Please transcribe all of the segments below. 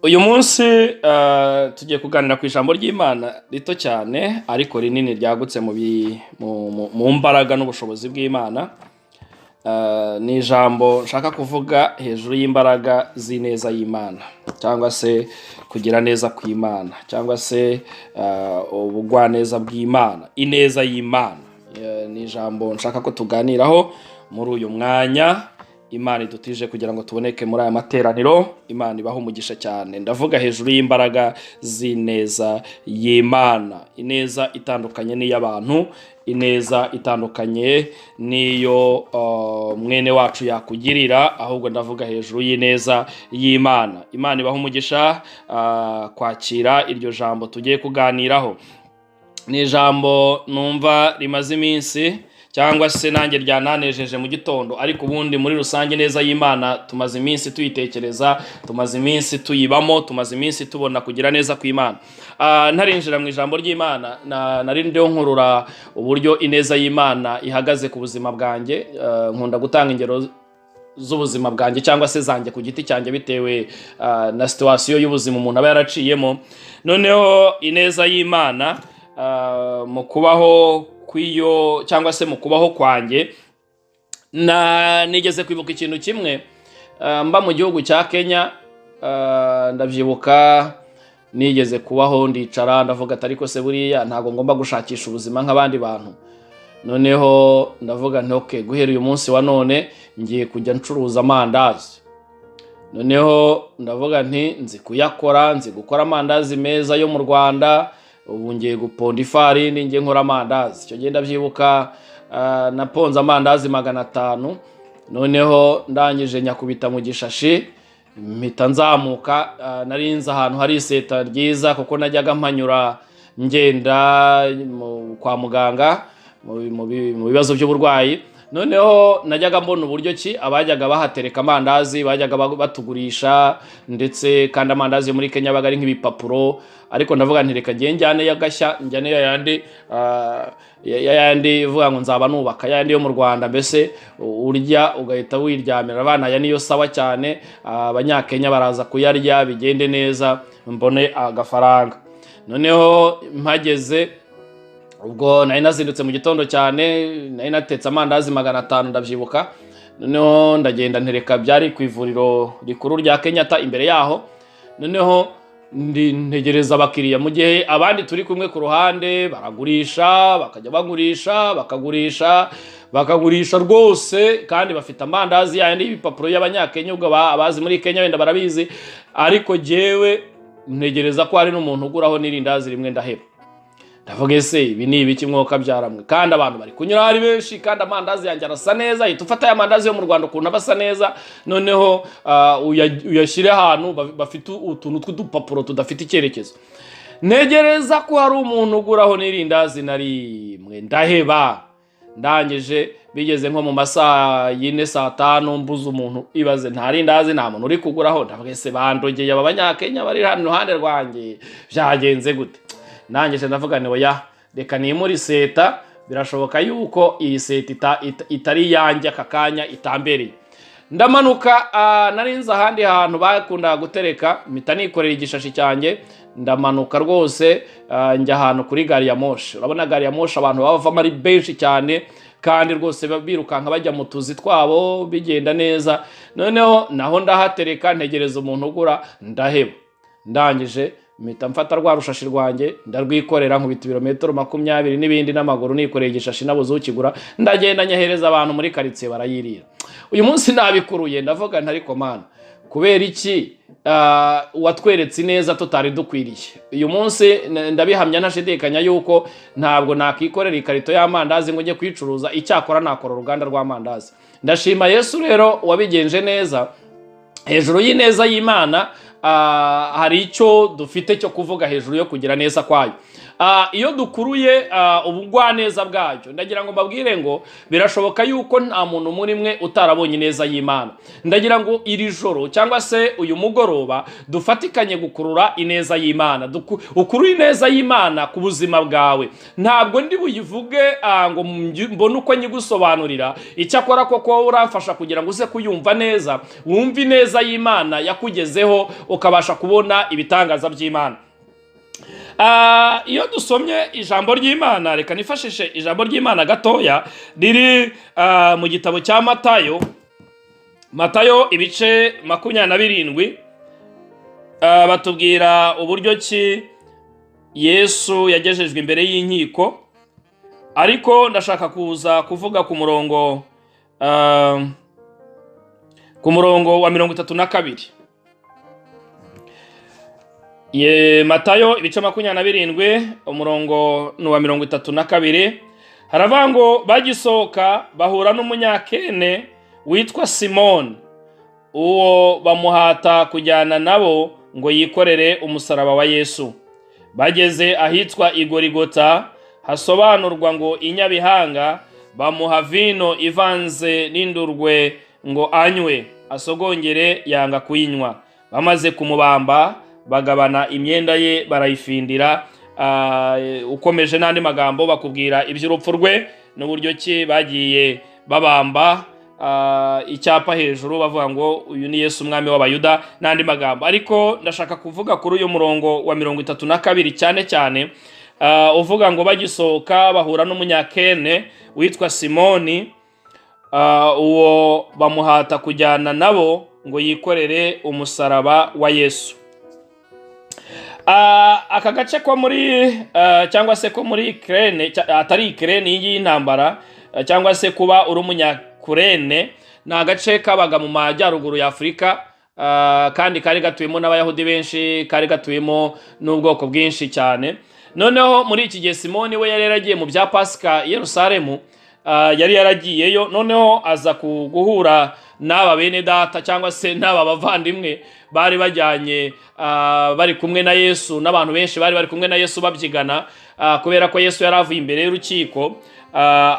Uyu munsi tugiye kuganira ku ijambo ry'Imana rito cyane ariko rinini, ryagutse mu mbaraga n'ubushobozi bw'Imana. Ni ijambo nshaka kuvuga hejuru y'imbaraga z'ineza y'Imana, cyangwa se kugira neza kw'Imana, cyangwa se ubugwaneza bw'Imana, ineza y'Imana. Ni ijambo nshaka ko tuganiraho muri uyu mwanya Imana idutije kugira ngo tuboneke muri aya materaniro. Imana ibaho umugisha cyane. Ndavuga hejuru y'imbaraga z'ineza y'Imana, ineza itandukanye n'iy'abantu, ineza itandukanye n'iyo mwene wacu yakugirira, ahubwo ndavuga hejuru y'ineza y'Imana. Imana ibaho umugisha kwakira iryo jambo tugiye kuganiraho. Ni ijambo numva rimaze iminsi, cyangwa se nanjye ryananejeje mu gitondo, ariko ubundi muri rusange neza y'Imana tumaze iminsi tuyitekereza, tumaze iminsi tuyibamo, tumaze iminsi tubona kugira neza kw'Imana. Ntarinjira mu ijambo ry'Imana, nari ndiho nkurura uburyo ineza y'Imana ihagaze ku buzima bwanjye. Nkunda gutanga ingero z'ubuzima bwanjye, cyangwa se zanjye ku giti cyanjye, bitewe na situation y'ubuzima umuntu aba yaraciyemo. Noneho ineza y'Imana mu kubaho kw'iyo, cyangwa se mu kubaho kwanjye, na nigeze kwibuka ikintu kimwe mba mu gihugu cya Kenya. Ndabyibuka nigeze kubaho ndicara ndavuga ati: "Ariko se buriya ntabwo ngomba gushakisha ubuzima nk'abandi bantu?" Noneho ndavuga nti: "Okay, guhera uyu munsi wa none ngiye kujya ncuruza amandazi." Noneho ndavuga nti: "Nzi kuyakora, nzi gukora amandazi meza yo mu Rwanda. Ubu ngiye guponda ifarini, ngiye nkora amandazi." Icyo gihe ndabyibuka naponze amandazi 500. Noneho ndangije nyakubita mu gishashi, mpita nzamuka. Nari nzi ahantu hari iseta ryiza, kuko najyaga mpanyura ngenda kwa muganga mu bibazo by'uburwayi. Noneho najyaga mbona uburyo ki abajyaga bahatereka amandazi bajyaga batugurisha, ndetse kandi amandazi yo muri Kenya abaga ari nk'ibipapuro. Ariko ndavuga nti: "Reka ngiye njyane y'agashya, njyane yayandi yayandi ivuga ngo nzaba nubaka yayandi yo mu Rwanda." Mbese urya ugahita wiryamira. Abana aya niyo sawa cyane, Abanyakenya baraza kuyarya bigende neza, mbone agafaranga. Noneho mpageze, ubwo nari nazindutse mu gitondo cyane, nari natetse amandazi 500, ndabyibuka. Noneho ndagenda ntereka, byari ku ivuriro rikuru rya Kenyatta imbere yaho. Noneho ntegereza abakiriya, mu gihe abandi turi kumwe ku ruhande baragurisha, bakajya bagurisha, bakagurisha, bakagurisha rwose, kandi bafite amandazi yandi y'ibipapuro y'Abanyakenya. Ubwo abazi muri Kenya wenda barabizi. Ariko jyewe ntegereza ko hari n'umuntu uguraho n'irindazi rimwe, ndaheba. Ndavuga: "Ese ibi ni ibiki mwuka byaramwe? Kandi abantu bari kunyura ari benshi, kandi amandazi yanjye arasa neza." Hita ufata aya mandazi yo mu Rwanda ukuntu aba asa neza, noneho uyashyire ahantu bafite utuntu tw'udupapuro tudafite icyerekezo. Ntegereza ko hari umuntu uguraho n'irindazi na rimwe, ndaheba. Ndangije bigeze nko mu masaha 4, saa 5, mbuze umuntu. Ibaze, nta rindazi, nta muntu uri kuguraho. Ndavuga: "Ese bandogeye aba Banyakenya bari hano iruhande rwanjye? Byagenze gute?" Ndangije ndavuga ni: "Oya, reka nimure iseta. Birashoboka yuko iyi seta itari iyanjye aka kanya, itambereye." Ndamanuka, nari nzi ahandi hantu bakundaga gutereka, mpita nikorera igishashi cyanjye, ndamanuka rwose, njya ahantu kuri gari ya moshi. Urabona gari ya moshi abantu baba bavamo ari benshi cyane, kandi rwose birukanka bajya mu tuzi twabo bigenda neza. Noneho naho ndahatereka, ntegereza umuntu ugura, ndaheba. Ndangije mpita mfata rwa rushashi rwanjye, ndarwikorera, nkubita ibirometero 20 n'ibindi n'amaguru, nikoreye igishashi, nabuze ukigura. Ndagenda nyahereza abantu muri karitsiye, barayirira. Uyu munsi nabikuruye, ndavuga nti: "Ariko Mana, kubera iki watweretse ineza tutari dukwiriye?" Uyu munsi ndabihamya ntashidikanya yuko ntabwo nakikorera ikarito y'amandazi ngo njye kuyicuruza. Icyakora nakora uruganda rw'amandazi. Ndashima Yesu rero wabigenje neza. Hejuru y'ineza y'Imana hari icyo dufite cyo kuvuga hejuru yo kugira neza kwayo. Iyo dukuruye ubugwaneza bwayo, ndagira ngo mbabwire ngo birashoboka yuko nta muntu muri mwe utarabonye ineza y'Imana. Ndagira ngo iri joro cyangwa se uyu mugoroba dufatikanye gukurura ineza y'Imana. Ukurure ineza y'Imana ku buzima bwawe. Ntabwo ndi buyivuge ngo mbone uko nyigusobanurira. Icyakora koko wowe uramfasha kugira ngo uze kuyumva neza, wumve ineza y'Imana yakugezeho, ukabasha kubona ibitangaza by'Imana. Iyo dusomye ijambo ry'Imana, reka nifashishe ijambo ry'Imana gatoya riri mu gitabo cya Matayo, Matayo ibice 27. Batubwira uburyo ki Yesu yagejejwe imbere y'inkiko, ariko ndashaka kuza kuvuga ku murongo wa 32. Ye, Matayo ibice 27, umurongo ni uwa 32. Haravuga ngo: "Bagisohoka bahura n'Umunyakene witwa Simoni, uwo bamuhata kujyana nabo ngo yikorere umusaraba wa Yesu. Bageze ahitwa Igorigota, hasobanurwa ngo Inyabihanga, bamuha vino ivanze n'indurwe ngo anywe asogongere, yanga kuyinywa. Bamaze kumubamba bagabana imyenda ye barayifindira." Ukomeje n'andi magambo, bakubwira iby'urupfu rwe n'uburyo ki bagiye babamba icyapa hejuru bavuga ngo "Uyu ni Yesu umwami w'Abayuda" n'andi magambo. Ariko ndashaka kuvuga kuri uyu murongo wa 32 cyane cyane, uvuga ngo: "Bagisohoka bahura n'Umunyakene witwa Simoni, uwo bamuhata kujyana nabo ngo yikorere umusaraba wa Yesu." Aka gace ko muri cyangwa se ko muri Kirene, atari Kirene iyi ngiyi y'intambara, cyangwa se kuba uri Umunyakurene, ni agace kabaga mu majyaruguru ya Afurika, kandi kari gatuyemo n'Abayahudi benshi, kari gatuyemo n'ubwoko bwinshi cyane. Noneho muri iki gihe Simoni we yari yaragiye mu bya Pasika i Yerusalemu, yari yaragiyeyo, noneho aza guhura n'aba bene data cyangwa se n'aba bavandimwe bari bajyanye, bari kumwe na Yesu, n'abantu benshi bari bari kumwe na Yesu babyigana, kubera ko Yesu yari avuye imbere y'urukiko,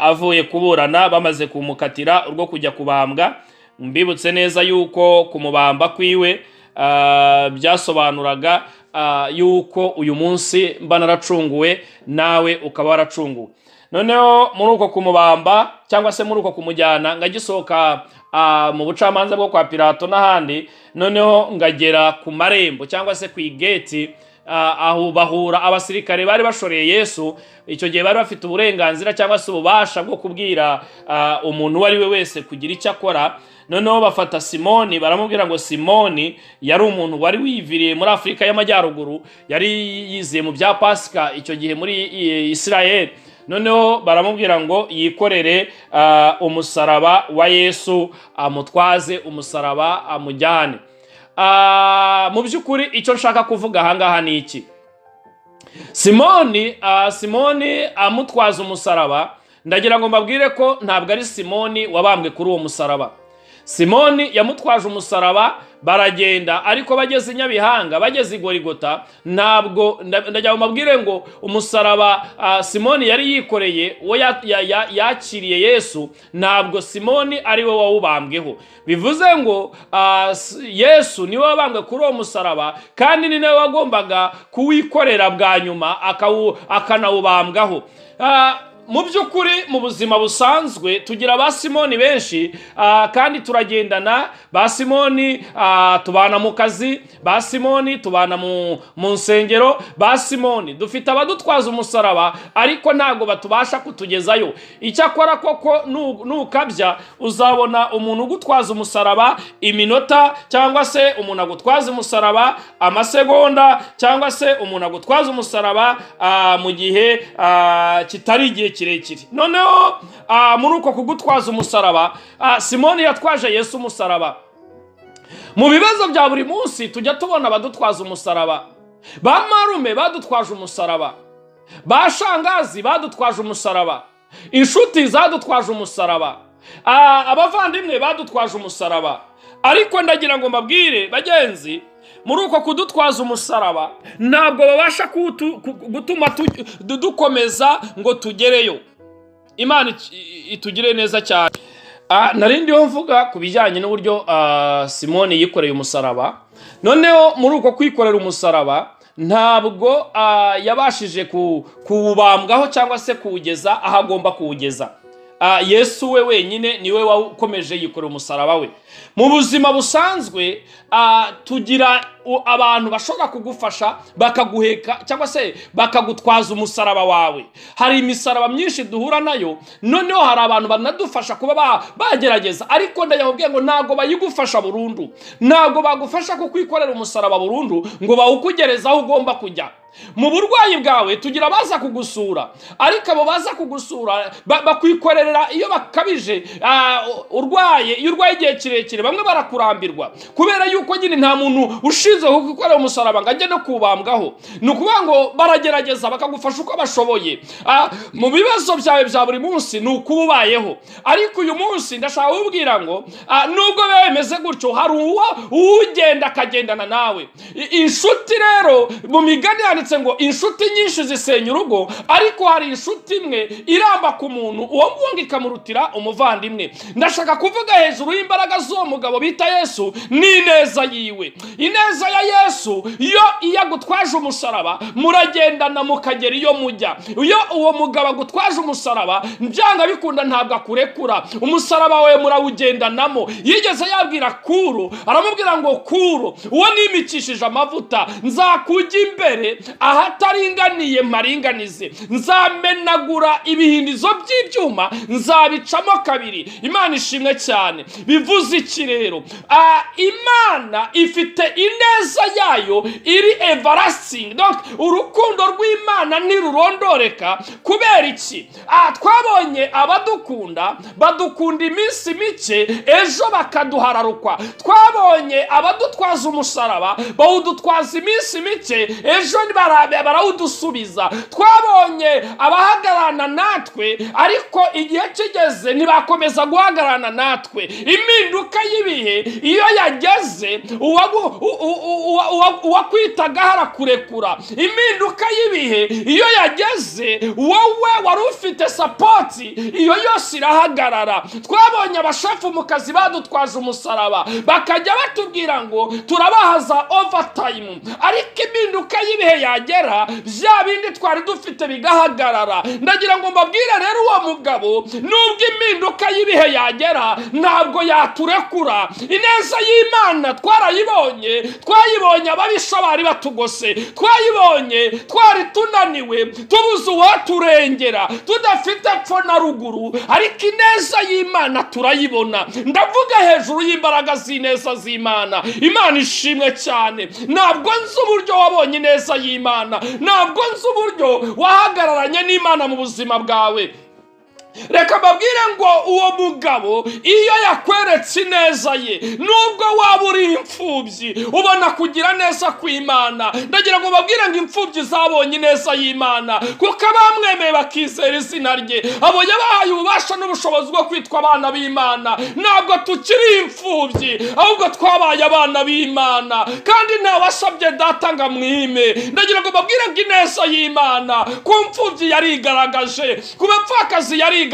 avuye kuburana, bamaze kumukatira urwo kujya kubambwa. Mbibutse neza yuko kumubamba kwiwe byasobanuraga yuko uyu munsi mba naracunguwe, nawe ukaba waracunguwe. Noneho muri uko kumubamba cyangwa se muri uko kumujyana, ngagisohoka mu bucamanza bwo kwa Pilato n'ahandi, noneho ngagera ku marembo cyangwa se ku igeti, aho bahura abasirikare bari bashoreye Yesu. Icyo gihe bari bafite uburenganzira cyangwa se ububasha bwo kubwira umuntu uwo ari we wese kugira icyo akora. Noneho bafata Simoni, baramubwira ngo, Simoni yari umuntu wari wiviriye muri Afurika y'Amajyaruguru, yari yiziye mu bya Pasika icyo gihe muri Isirayeli. Noneho baramubwira ngo yikorere umusaraba wa Yesu, amutwaze umusaraba amujyane. Mu by'ukuri icyo nshaka kuvuga ahangaha ni iki: Simoni amutwaza umusaraba, ndagira ngo mbabwire ko ntabwo ari Simoni wabambwe kuri uwo musaraba. Simoni yamutwaje umusaraba baragenda, ariko bageze i Nyabihanga, bageze i Gorigota, ntabwo ndagira ngo mbabwire ngo umusaraba Simoni yari yikoreye, uwo yakiriye Yesu, ntabwo Simoni ari we wawubambweho. Bivuze ngo Yesu niwe wabambwe kuri uwo musaraba, kandi ni nawe wagombaga kuwikorera bwa nyuma, akanawubambwaho. Mu by'ukuri mu buzima busanzwe tugira ba Simoni benshi, kandi turagendana ba Simoni, tubana mu kazi, ba Simoni tubana mu nsengero, ba Simoni dufite abadutwaza umusaraba, ariko ntabwo batubasha kutugezayo. Icyakora koko nukabya uzabona umuntu ugutwaza umusaraba iminota, cyangwa se umuntu agutwaza umusaraba amasegonda, cyangwa se umuntu agutwaza umusaraba mu gihe kitari igihe kirekire. Noneho muri uko kugutwaza umusaraba, Simoni yatwaje Yesu umusaraba. Mu bibazo bya buri munsi tujya tubona abadutwaza umusaraba. Ba marume badutwaje umusaraba, ba shangazi badutwaje umusaraba, inshuti zadutwaje umusaraba, abavandimwe badutwaje umusaraba. Ariko ndagira ngo mbabwire bagenzi Muri uko kudutwaza umusaraba, ntabwo babasha gutuma dukomeza ngo tugereyo. Imana itugire neza cyane. Nari ndiho mvuga ku bijyanye n'uburyo Simoni yikoreye umusaraba. Noneho muri uko kwikorera umusaraba, ntabwo yabashije kuwubambwaho cyangwa se kuwugeza aho agomba kuwugeza. Yesu we wenyine niwe wakomeje yikorera umusaraba we. Mu buzima busanzwe, tugira abantu bashobora kugufasha, bakaguheka cyangwa se bakagutwaza umusaraba wawe. Hari imisaraba myinshi duhura nayo. Noneho hari abantu banadufasha kuba bagerageza, ariko ndayababwiye ngo ntabwo bayigufasha burundu, ntabwo bagufasha kukwikorera umusaraba burundu ngo bawukugereze aho ugomba kujya. Mu burwayi bwawe tugira abaza kugusura, ariko abo baza kugusura bakwikorerera iyo bakabije. Urwaye, iyo urwaye igihe kirekire, bamwe barakurambirwa, kubera yuko nyine nta muntu ushinzwe kugukorera umusaraba ngo ajye no kuwubambwaho. Ni ukuvuga ngo baragerageza bakagufasha uko bashoboye. Mu bibazo byawe bya buri munsi ni ukuba ubayeho. Ariko uyu munsi ndashaka kukubwira ngo nubwo biba bimeze gutyo, hari uwo ugenda akagendana nawe. Inshuti rero, mu Migani yanditse ngo inshuti nyinshi zisenya urugo, ariko hari inshuti imwe iramba ku muntu, uwo nguwo ngo ikamurutira umuvandimwe. Ndashaka kuvuga hejuru y'imbaraga z'uwo mugabo bita Yesu n'ineza yiwe. Ineza ya Yesu yo, iyo agutwaje umusaraba, muragendana mukagera iyo mujya. Iyo uwo mugabo agutwaje umusaraba, byanga bikunda ntabwo akurekura, umusaraba wawe murawugendanamo. Yigeze yabwira Kuro, aramubwira ngo: "Kuro, uwo nimikishije amavuta, nzakujya imbere ahataringaniye mparinganize, nzamenagura ibihindizo by'ibyuma, nzabicamo kabiri." Imana ishimwe cyane. Bivuze iki rero? Imana ifite ineza yayo iri everlasting, donc urukundo rw'Imana ntirurondoreka. Kubera iki? Twabonye abadukunda badukunda iminsi mike, ejo bakaduhararukwa. Twabonye abadutwaza umusaraba bawudutwaza iminsi mike, ejo barawudusubiza. Twabonye abahagararana natwe, ariko igihe kigeze ntibakomeza guhagararana natwe. Impinduka y'ibihe iyo yageze, uwakwitagaho arakurekura. Impinduka y'ibihe iyo yageze, wowe wari ufite support, iyo yose irahagarara. Twabonye abashefu mu kazi badutwaje umusaraba, bakajya batubwira ngo turabahaza overtime, ariko impinduka y'ibihe yagera, bya bindi twari dufite bigahagarara. Ndagira ngo mbabwire rero, uwo mugabo, nubwo impinduka y'ibihe yagera, ntabwo yaturekura. Ineza y'Imana twarayibonye. Twayibonye ababisha bari batugose, twayibonye twari tunaniwe, tubuze uwaturengera, tudafite epfo na ruguru, ariko ineza y'Imana turayibona. Ndavuga hejuru y'imbaraga z'ineza z'Imana. Imana ishimwe cyane. Ntabwo nzi uburyo wabonye ineza y'Imana, ntabwo nzi uburyo wahagararanye n'Imana mu buzima bwawe. Reka mbabwire ngo uwo mugabo iyo yakweretse ineza ye, nubwo waba uri imfubyi, ubona kugira neza kw'Imana. Ndagira ngo mbabwire ngo imfubyi zabonye ineza y'Imana, kuko abamwemeye bakizera izina rye, abo yabahaye ububasha n'ubushobozi bwo kwitwa abana b'Imana. Ntabwo tukiri imfubyi, ahubwo twabaye abana b'Imana, kandi ntawasabye data ngo amwime. Ndagira ngo mbabwire ngo ineza y'Imana ku mfubyi yarigaragaje, ku bapfakazi yarigaragaje,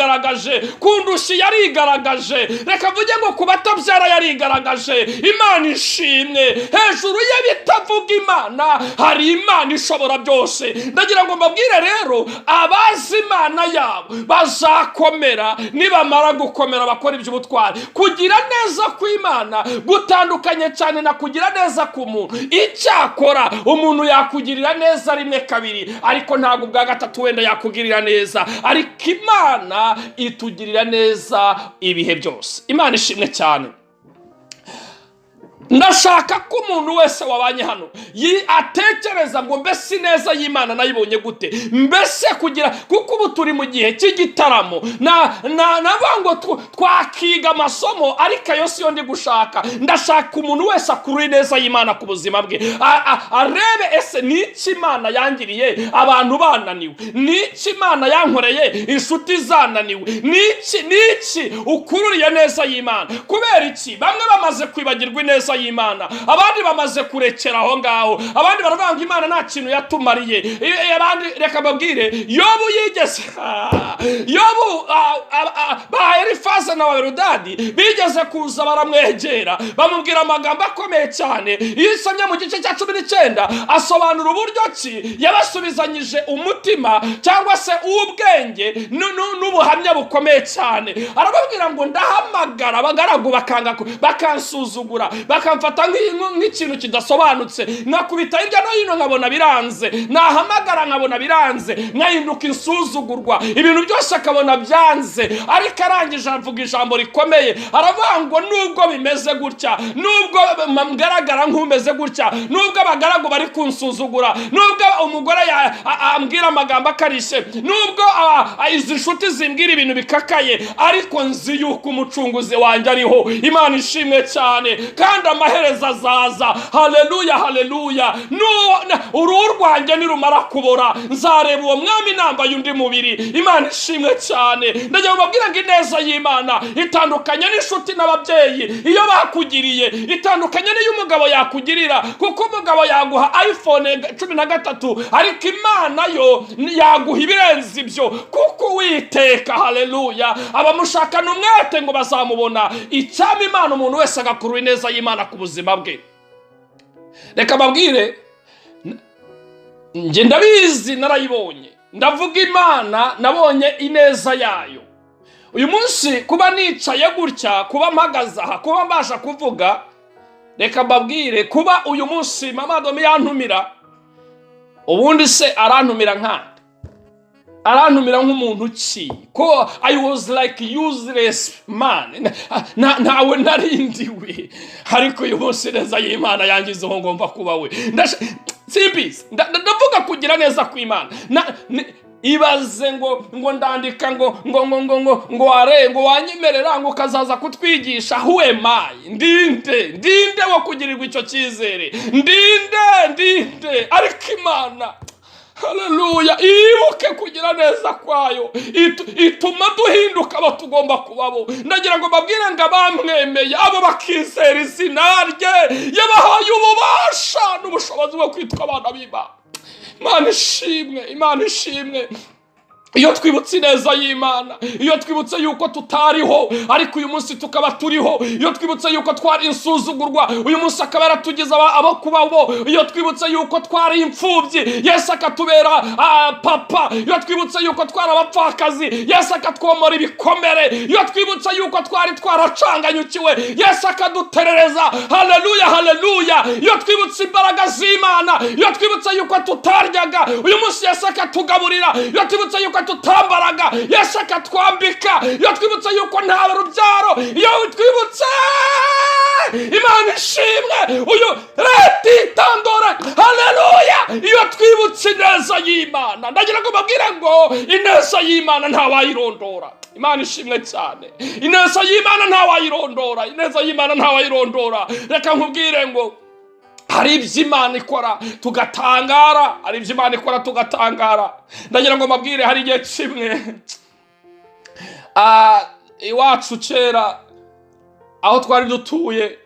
ku ndushyi yarigaragaje, reka mvuge ngo ku batabyara yarigaragaje. Imana ishimwe. Hejuru y'ibitavuga Imana hari Imana ishobora byose. Ndagira ngo mbabwire rero, abazi Imana yabo bazakomera, nibamara gukomera bakora iby'ubutwari. Kugira neza kw'Imana gutandukanye cyane na kugira neza ku muntu. Icyakora umuntu yakugirira neza rimwe, kabiri, ariko ntabwo ubwa gatatu wenda yakugirira neza. Ariko Imana itugirira neza ibihe byose. Imana ishimwe cyane. Ndashaka ko umuntu wese wabanye hano atekereza ngo: "Mbese ineza y'Imana nayibonye gute?" Mbese kugira, kuko ubu turi mu gihe cy'igitaramo, na na navuga ngo twakiga amasomo, ariko ayo siyo ndi gushaka. Ndashaka umuntu wese akurura ineza y'Imana ku buzima bwe, arebe: ese ni iki Imana yangiriye abantu bananiwe? Ni iki Imana yankoreye inshuti zananiwe? Ni iki? Ni iki ukururiye neza y'Imana? Kubera iki? Bamwe bamaze kwibagirwa ineza. ineza y'Imana. Abandi bamaze kurekera aho ngaho, abandi baravuga ngo Imana nta kintu yatumariye. Abandi, reka mbabwire, Yobu yigeze, Yobu, ba Elifaze na Biludadi bigeze kuza, baramwegera, bamubwira amagambo akomeye cyane. Iyo usomye mu gice cya 19, asobanura uburyo ki yabasubizanyije umutima cyangwa se uw'ubwenge n'ubuhamya bukomeye cyane. Arababwira ngo: "Ndahamagara abagaragu bakanga, bakansuzugura, bakamfata nk'ikintu kidasobanutse. Nkakubita hirya no hino nkabona biranze, nahamagara nkabona biranze, nkahinduka insuzugurwa, ibintu byose akabona byanze." Ariko arangije avuga ijambo rikomeye, aravuga ngo: "Nubwo bimeze gutya, nubwo ngaragara nk'umeze gutya, nubwo abagaragu bari kunsuzugura, nubwo umugore ambwira amagambo akarishye, nubwo izi nshuti zimbwira ibintu bikakaye, ariko nzi yuko Umucunguzi wanjye ariho." Imana ishimwe cyane, kandi amaherezo azaza. Haleluya, haleluya! Uruhu rwanjye nirumara kubora, nzareba uwo mwami nambaye undi mubiri. Imana ishimwe cyane. Ndagira ngo mbabwire ngo ineza y'Imana itandukanye n'inshuti n'ababyeyi iyo bakugiriye, itandukanye n'iyo umugabo yakugirira, kuko umugabo yaguha iPhone 13, ariko Imana yo yaguha ibirenze ibyo, kuko Uwiteka, haleluya, abamushakana umwete ngo bazamubona. Icyaba Imana, umuntu wese agakurura ineza y'Imana ku buzima bwe. Reka mbabwire, njye ndabizi, narayibonye. Ndavuga Imana, nabonye ineza yayo. Uyu munsi kuba nicaye gutya, kuba mpagaze aha, kuba mbasha kuvuga, reka mbabwire, kuba uyu munsi Mama Domi yantumira, ubundi se arantumira nkande? Arantumira nk'umuntu ki, ko I was like useless man, ntawe narindiwe? Ariko uyu munsi neza y'Imana yangizeho ngomba kuba we. Simbizi. Ndavuga kugira neza kw'Imana. Ibaze ngo ndandika ngo ware ngo wanyemerera ngo ukazaza kutwigisha. Who am I? Ndinde? Ndinde wo kugirirwa icyo cyizere? Ndinde? Ndinde? Ariko Imana, haleluya, ibuke kugira neza kwayo, ituma duhinduka abo tugomba kubabo. Ndagira ngo mbabwire ngo abamwemeye, abo bakizera izina rye, yabahaye ububasha n'ubushobozi bwo kwitwa abana b'Imana. Imana ishimwe, Imana ishimwe. Iyo twibutse ineza y'Imana, iyo twibutse yuko tutariho ariko uyu munsi tukaba turiho, iyo twibutse yuko twari insuzugurwa, uyu munsi akaba yaratugize abo kuba bo, iyo twibutse yuko twari imfubyi, Yesu akatubera papa, iyo twibutse yuko twari abapfakazi, Yesu akatwomora ibikomere, iyo twibutse yuko twari twaracanganyukiwe, Yesu akaduterereza, haleluya, haleluya! Iyo twibutse imbaraga z'Imana, iyo twibutse yuko tutaryaga, uyu munsi Yesu akatugaburira, iyo twibutse yuko tutambaraga, Yesu akatwambika, iyo twibutse yuko nta rubyaro, iyo twibutse, Imana ishimwe, uyu retitandore, haleluya! Iyo twibutse ineza y'Imana, ndagira ngo mbabwire ngo ineza y'Imana ntawayirondora. Imana ishimwe cyane. Ineza y'Imana ntawayirondora, ineza y'Imana ntawayirondora. Reka nkubwire ngo hari ibyo Imana ikora tugatangara, hari ibyo Imana ikora tugatangara. Ndagira ngo mbabwire, hari igihe kimwe iwacu kera aho twari dutuye,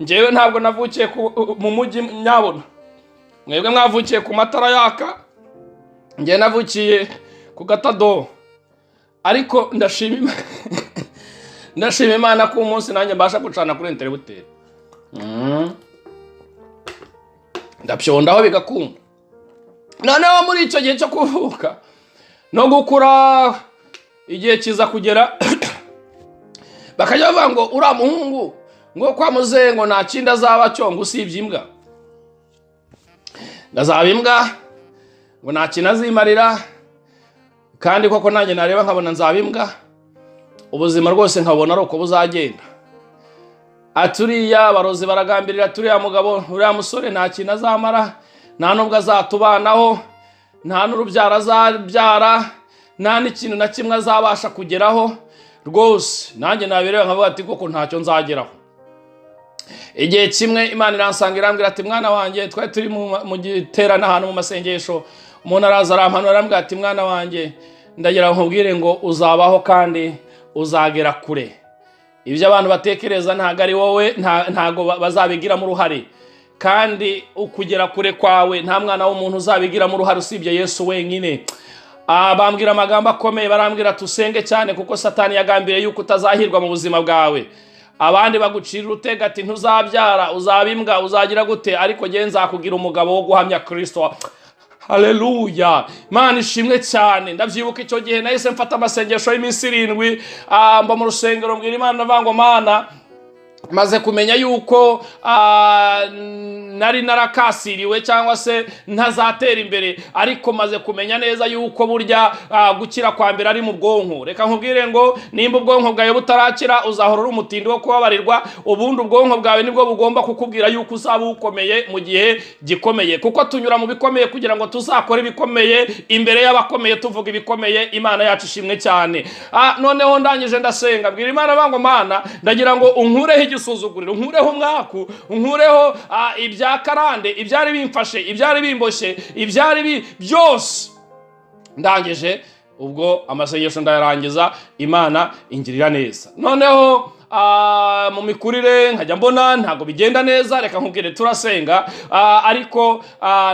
njyewe ntabwo navukiye mu mujyi nyabona. Mwebwe mwavukiye ku matara yaka, njyewe navukiye ku gatadowa. Ariko ndashima Imana ko umunsi nanjye mbasha gucana kuri interrupteur, ndapyondaho bigakunda. Noneho muri icyo gihe cyo kuvuka no gukura, igihe kiza kugera bakajya bavuga ngo uriya muhungu ngo kwa muzehe ngo nta kindi azaba cyo ngo usibye imbwa, ngo azaba imbwa, ngo nta kintu azimarira. Kandi koko nanjye nareba nkabona nzaba imbwa, ubuzima rwose nkabona ari uko buzagenda. Ati uriya abarozi baragambirira, turiya mugabo, uriya musore nta kintu azamara, nta n'ubwo azatubanaho, nta n'urubyaro azabyara, nta n'ikintu na kimwe azabasha kugeraho rwose. Nanjye nabireba nkavuga ati koko ntacyo nzageraho. Igihe kimwe Imana iransanga, irambwira ati: "Mwana wanjye." Twari turi mu giterane ahantu mu masengesho, umuntu araza arampanura, arambwira ati: "Mwana wanjye, ndagira ngo nkubwire ngo uzabaho kandi uzagera kure." Ibyo abantu batekereza ntabwo ari wowe, ntabwo bazabigiramo uruhare. Kandi ukugera kure kwawe, nta mwana w'umuntu uzabigiramo uruhare usibye Yesu wenyine. Bambwira amagambo akomeye, barambwira tusenge cyane kuko Satani yagambiriye yuko utazahirwa mu buzima bwawe. Abandi bagucira urutega ati: "Ntuzabyara, uzaba imbwa, uzagira gute?" Ariko njyewe nzakugira umugabo wo guhamya Kirisito. Haleluya, Imana ishimwe cyane. Ndabyibuka icyo gihe nahise mfata amasengesho y'iminsi 7, mba mu rusengero, mbwira Imana, ndavuga ngo: "Mana, maze kumenya yuko nari narakasiriwe cyangwa se ntazatera imbere, ariko maze kumenya neza yuko burya gukira kwa mbere ari mu bwonko." Reka nkubwire ngo nimba ubwonko bwawe butarakira, uzahora uri umutindi wo kubabarirwa. Ubundi ubwonko bwawe nibwo bugomba kukubwira yuko uzaba ukomeye mu gihe gikomeye, kuko tunyura mu bikomeye kugira ngo tuzakore ibikomeye imbere y'abakomeye, tuvuga ibikomeye. Imana yacu ishimwe cyane. Noneho ndangije ndasenga, mbwira Imana ngo: "Mana, ndagira ngo unkureho igisuzuguriro, unkureho umwaku, unkureho ibya karande, ibyari bimfashe, ibyari bimboshye, ibyari byose." Ndangije ubwo amasengesho ndayarangiza, Imana ingirira neza. Noneho mu mikurire nkajya mbona ntabwo bigenda neza. Reka nkubwire, turasenga, ariko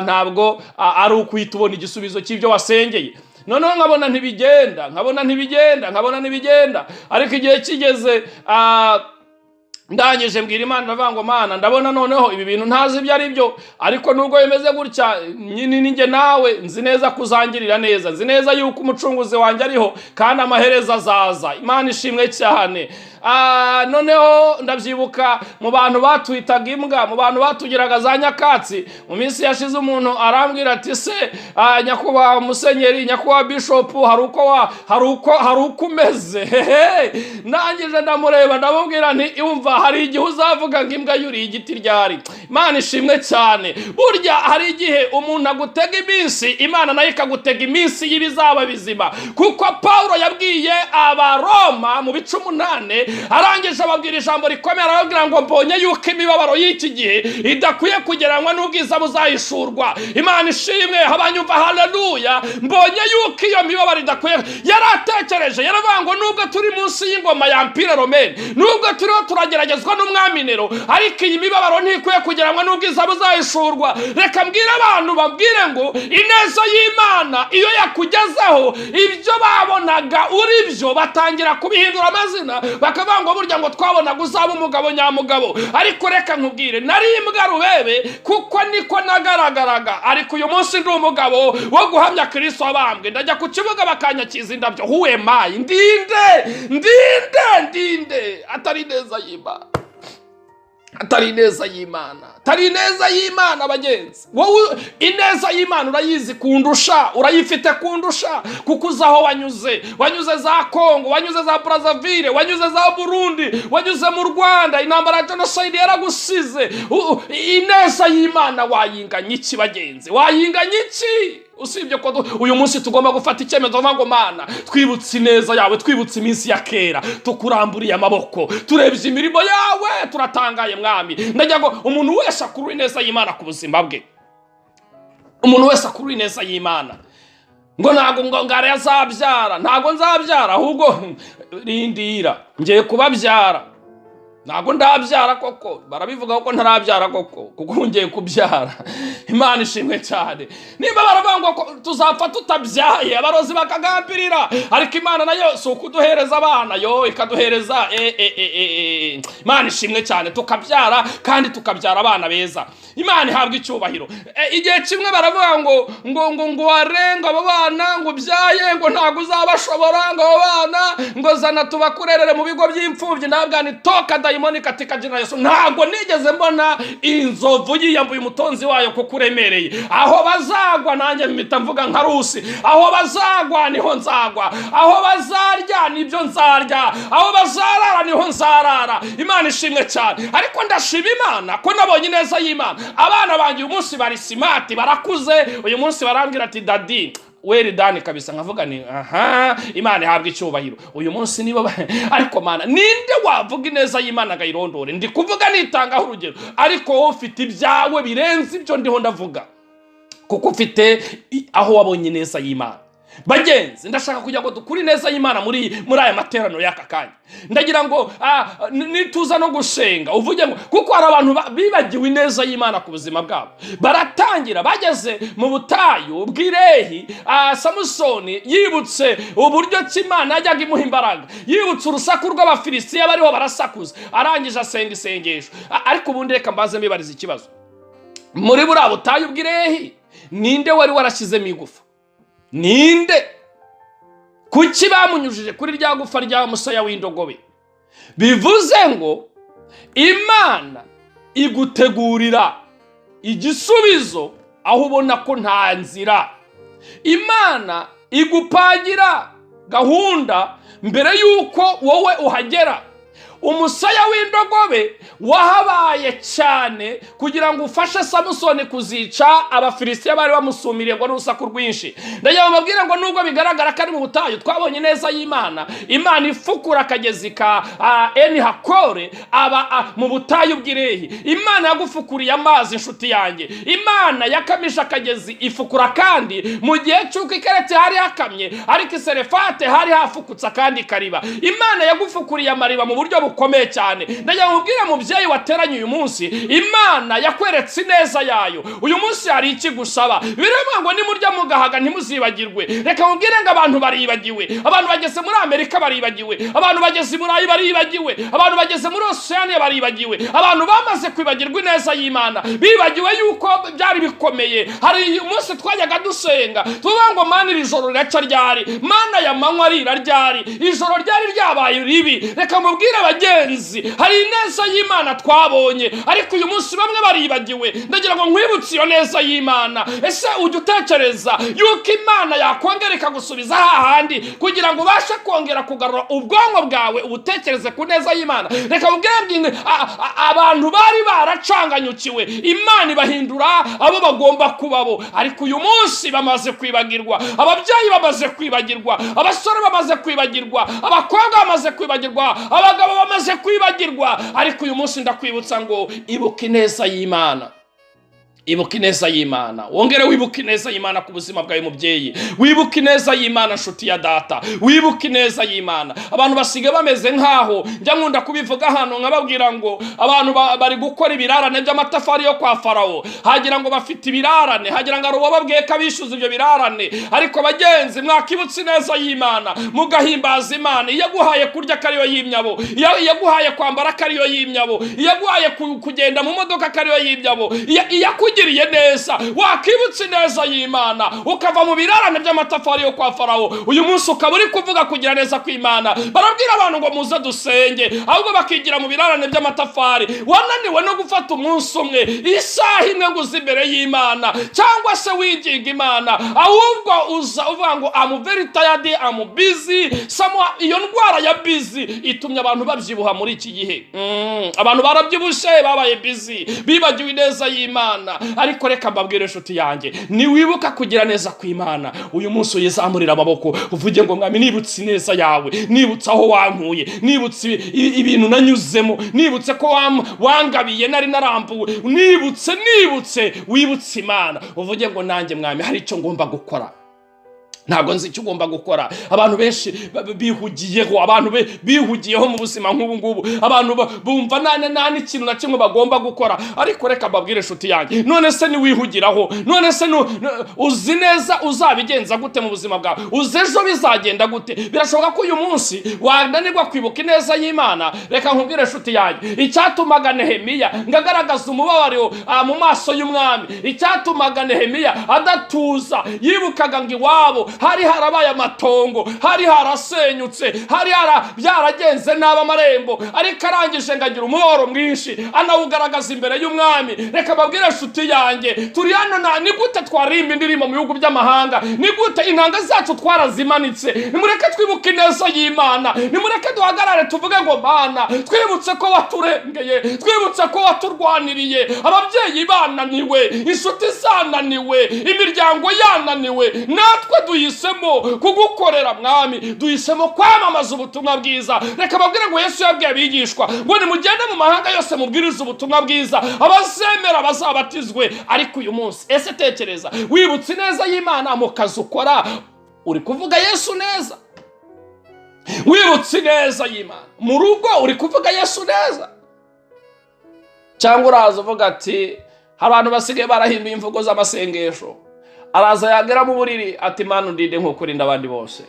ntabwo ari ukuhita ubona igisubizo cy'ibyo wasengeye. Noneho nkabona ntibigenda, nkabona ntibigenda, nkabona ntibigenda. Ariko igihe kigeze, ndangije mbwira Imana, ndavuga ngo: "Mana, ndabona noneho ibi bintu ntazi ibyo ari byo, ariko nubwo bimeze gutya nyine ninjye nawe, nzi neza kuzangirira neza, nzi neza yuko Umucunguzi wanjye ariho kandi amaherezo azaza." Imana ishimwe cyane. Noneho ndabyibuka, mu bantu batwitaga imbwa, mu bantu batugiraga za nyakatsi mu minsi yashize, umuntu arambwira ati: "Se nyakubahwa musenyeri, nyakubahwa bishopu, hari uko umeze?" Hehe. Ndangije ndamureba, ndamubwira nti: "Umva, hari igihe uzavuga ngo imbwa yuriye igiti ryari." Imana ishimwe cyane. Burya hari igihe umuntu agutega iminsi, Imana nayo ikagutega iminsi y'ibizaba bizima, kuko Pawulo yabwiye Abaroma mu bice 8, arangije ababwira ijambo rikomeye, arababwira ngo: "Mbonye yuko imibabaro y'iki gihe idakwiye kugereranywa n'ubwiza buzahishurwa." Imana ishimwe, abanyumva, haleluya. Mbonye yuko iyo mibabaro idakwiye. Yaratekereje, yaravuga ngo nubwo turi munsi y'ingoma ya Empire romaine, nubwo turiho turageragezwa n'umwami Nero, ariko iyi mibabaro ntikwiye kugereranywa n'ubwiza buzahishurwa. Reka mbwire abantu, babwire ngo ineza y'Imana iyo yakugezeho, ibyo babonaga uri byo batangira kubihindura amazina, bakavuga ngo burya ngo twabonaga uzaba umugabo nyamugabo. Ariko reka nkubwire, nari imbwa rubebe kuko niko nagaragaraga, ariko uyu munsi ndi umugabo wo guhamya Kirisito wabambwe. Ndajya ku kibuga bakanyakiza indabyo. Who am I? Ndinde, ndinde, ndinde atari ineza y'Imana, atari ineza y'Imana, atari ineza y'Imana? Bagenzi, wowe ineza y'Imana urayizi kundusha, urayifite kundusha, kuko uzi aho wanyuze. Wanyuze za Kongo, wanyuze za Brazzaville, wanyuze za Burundi, wanyuze mu Rwanda, intambara ya jenoside yaragusize. Ineza y'Imana wayinganya iki, bagenzi? Wayinganya iki, usibye ko uyu munsi tugomba gufata icyemezo ngo: "Mana, twibutse ineza yawe, twibutse iminsi ya kera, tukuramburiye amaboko, turebye imirimo yawe turatangaye, Mwami." Ndagira ngo umuntu wese akurure ineza y'Imana ku buzima bwe, umuntu wese akurura ineza y'Imana. Ngo ntabwo ngo ngara azabyara, ntabwo nzabyara, ahubwo rindira, ngiye kubabyara. Ntabwo ndabyara koko, barabivuga ko ntarabyara koko, kuko ngiye kubyara. Imana ishimwe cyane. Nimba baravuga ngo tuzapfa tutabyaye, abarozi bakagambirira, ariko Imana nayo si ukuduhereza abana, yo ikaduhereza Imana ishimwe cyane, tukabyara kandi tukabyara abana beza. Imana ihabwa icyubahiro. Igihe kimwe baravuga ngo warenga abo bana ngo ubyaye, ngo ntabwo uzabashobora, ngo abo bana ngo zana tubakurerere mu bigo by'imfubyi. Ndabwira ni toka dayimoni katika jina Yesu. Ntabwo nigeze mbona inzovu yiyambuye umutonzi wayo kuko uremereye. Aho bazagwa nanjye mpita mvuga nka Rusi: "Aho bazagwa niho nzagwa, aho bazarya nibyo nzarya, aho bazarara niho nzarara." Imana ishimwe cyane. Ariko ndashima Imana ko nabonye ineza y'Imana. Abana banjye uyu munsi bari smart, barakuze. Uyu munsi barambwira ati: "Daddy, well done kabisa." Nkavuga ni aha, Imana ihabwa icyubahiro. Uyu munsi niba ariko Mana, ninde wavuga ineza y'Imana akayirondore? Ndi kuvuga nitangaho urugero, ariko wowe ufite ibyawe birenze ibyo ndiho ndavuga, kuko ufite aho wabonye ineza y'Imana. Bagenzi, ndashaka kugira ngo dukure ineza y'Imana muri aya materaniro y'aka kanya. Ndagira ngo nituza no gusenga uvuge ngo, kuko hari abantu bibagiwe ineza y'Imana ku buzima bwabo. Baratangira bageze mu butayu bw'irehi, Samusoni yibutse uburyo ki Imana yajyaga imuha imbaraga, yibutse urusaku rw'Abafilisitiya bariho barasakuza, arangije asenga isengesho. Ariko ubundi reka mbaze mbibariza ikibazo: muri buriya butayu bw'irehi, ninde wari warashyizemo igufa? Ninde? Kuki bamunyujije kuri rya gufa rya musaya w'indogobe? Bivuze ngo Imana igutegurira igisubizo aho ubona ko nta nzira. Imana igupangira gahunda mbere y'uko wowe uhagera. Umusaya w'indogobe wahabaye cyane kugira ngo ufashe Samusoni kuzica Abafilisitiya bari bamusumiriye ngo n'urusaku rwinshi. Ndagira ngo mbabwire ngo nubwo bigaragara ko ari mu butayu, twabonye neza y'Imana, Imana ifukura akagezi ka Eni Hakore aba mu butayu bw'irehi. Imana yagufukuriye amazi, inshuti yanjye. Imana yakamije akagezi ifukura, kandi mu gihe cy'uko ikerete hari hakamye, ariko iserefate hari hafukutse akandi kariba. Imana yagufukuriye amariba mu buryo bukomeye cyane. Ndagira ngo mubwire, mubyeyi wateranye uyu munsi, Imana yakweretse ineza yayo. Uyu munsi hari ikigusaba. Biravuga ngo nimurya mugahaga ntimuzibagirwe. Reka mubwire ngo abantu baribagiwe. Abantu bageze muri Amerika baribagiwe, abantu bageze i Burayi baribagiwe, abantu bageze muri Osiyaniya baribagiwe. Abantu bamaze kwibagirwa ineza y'Imana, bibagiwe yuko byari bikomeye. Hari umunsi twajyaga dusenga tuvuga ngo: "Mana, iri joro riraca ryari? Mana, ya manywa arira ryari?" Ijoro ryari ryabaye ribi. Reka mubwire bagenzi, hari ineza y'Imana twabonye, ariko uyu munsi bamwe baribagiwe. Ndagira ngo nkwibutse iyo neza y'Imana. Ese ujya utekereza yuko Imana yakongera ikagusubiza hahandi kugira ngo ubashe kongera kugarura ubwonko bwawe, ubutekereze ku neza y'Imana? Reka mubwire ngo abantu bari baracanganyukiwe, Imana ibahindura abo bagomba kuba bo, ariko uyu munsi bamaze kwibagirwa. Ababyeyi bamaze kwibagirwa, abasore bamaze kwibagirwa, abakobwa bamaze kwibagirwa, abagabo bamaze kwibagirwa. Ariko uyu munsi ndakwibutsa ngo ibuka ineza y'Imana, ibuka ineza y'Imana, wongere wibuke ineza y'Imana ku buzima bwawe, mubyeyi. Wibuke ineza y'Imana, nshuti ya data, wibuke ineza y'Imana. Abantu basigaye bameze nk'aho njya nkunda kubivuga hano, nkababwira ngo abantu bari gukora ibirarane by'amatafari yo kwa Farawo. Hagira ngo bafite ibirarane, hagira ngo hari uwababwiye ko abishyuza ibyo birarane. Ariko bagenzi, mwakibutse ineza y'Imana, mugahimbaza Imana. Iyo yaguhaye kurya ko ariyo yimyabo, iyo yaguhaye kwambara ko ariyo yimyabo, iyo yaguhaye kugenda mu modoka ko ariyo yimyabo, iyo yakugiriye neza, wakibutse ineza y'Imana ukava mu birarane by'amatafari yo kwa Farawo. Uyu munsi ukaba uri kuvuga kugira neza kw'Imana. Barabwira abantu ngo muze dusenge, ahubwo bakigira mu birarane by'amatafari. Wananiwe no gufata umunsi umwe, isaha imwe, ngo uze imbere y'Imana cyangwa se winginga Imana, ahubwo uza uvuga ngo "I'm very tired, I'm busy." Somehow, iyo ndwara ya busy itumye abantu babyibuha muri iki gihe. Abantu barabyibushye, babaye busy, bibagiwe ineza y'Imana. Ariko reka mbabwire, inshuti yanjye, niwibuka kugira neza kw'Imana, uyu munsi uyizamurira amaboko, uvuge ngo: "Mwami, nibutse ineza yawe, nibutse aho wankuye, nibutse ibintu nanyuzemo, nibutse ko wangabiye nari narambuwe, nibutse, nibutse." Wibutse Imana, uvuge ngo: "Nanjye Mwami, hari icyo ngomba gukora." Ntabwo nzi icyo ugomba gukora. Abantu benshi bihugiyeho, abantu bihugiyeho mu buzima nk'ubu ngubu. Abantu bumva nta n'ikintu na kimwe bagomba gukora. Ariko reka mbabwire, inshuti yanjye, none se niwihugiraho, none se uzi neza uzabigenza gute mu buzima bwawe? Uzi ejo bizagenda gute? Birashoboka ko uyu munsi wananirwa kwibuka ineza y'Imana. Reka nkubwire, inshuti yanjye, icyatumaga Nehemiya ngo agaragaze umubabaro mu maso y'umwami, icyatumaga Nehemiya adatuza, yibukaga ngo iwabo hari harabaye amatongo, hari harasenyutse, hari byaragenze nabi amarembo, ariko arangije ngo agira umubabaro mwinshi, anawugaragaza imbere y'umwami. Reka babwire, inshuti yanjye, turi hano na ni gute twaririmba indirimbo mu bihugu by'amahanga? Ni gute intanga zacu twarazimanitse? Nimureke twibuke ineza y'Imana, nimureke duhagarare tuvuge ngo: "Mana, twibutse ko waturengeye, twibutse ko waturwaniriye." Ababyeyi bananiwe, inshuti zananiwe, imiryango yananiwe, natwe duhisemo kugukorera, Mwami, duhisemo kwamamaza ubutumwa bwiza. Reka babwire ngo Yesu yabwiye abigishwa ngo: "Nimugende mu mahanga yose mubwirize ubutumwa bwiza, abazemera bazabatizwe." Ariko uyu munsi, ese tekereza wibutse ineza y'Imana mu kazi ukora? Uri kuvuga Yesu neza? Wibutse ineza y'Imana mu rugo, uri kuvuga Yesu neza? Cyangwa uraza uvuga ati, hari abantu basigaye barahinduye imvugo z'amasengesho, araza yagera mu buriri ati: "Imana, undinde nk'uko urinda abandi bose."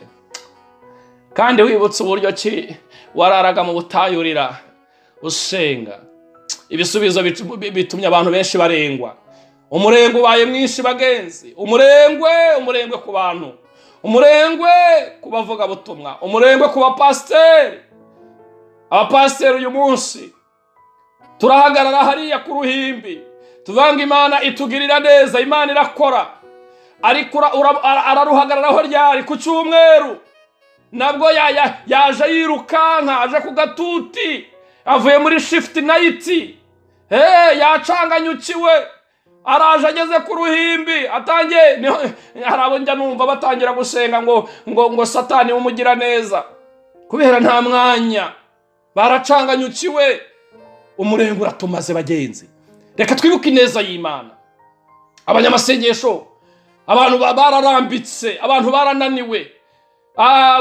Kandi wibutse uburyo ki wararaga mu butayu urira, usenga, ibisubizo bitumye abantu benshi barengwa. Umurengwe ubaye mwinshi, bagenzi. Umurengwe, umurengwe ku bantu, umurengwe ku bavugabutumwa, umurengwe ku bapasiteri. Abapasiteri uyu munsi turahagarara hariya ku ruhimbi, tuvuga Imana itugirira neza, Imana irakora, ariko araruhagararaho ryari? Ku cyumweru. Nabwo yaje yirukanka, aje ku gatuti, avuye muri shift night, yacanganyukiwe, araje ageze ku ruhimbi atangiye. Hari abo njya numva batangira gusenga ngo Satani wumugira neza, kubera nta mwanya, baracanganyukiwe. Umurenge uratumaze, bagenzi. Reka twibuke ineza y'Imana. Abanyamasengesho, abantu bararambitse, abantu barananiwe.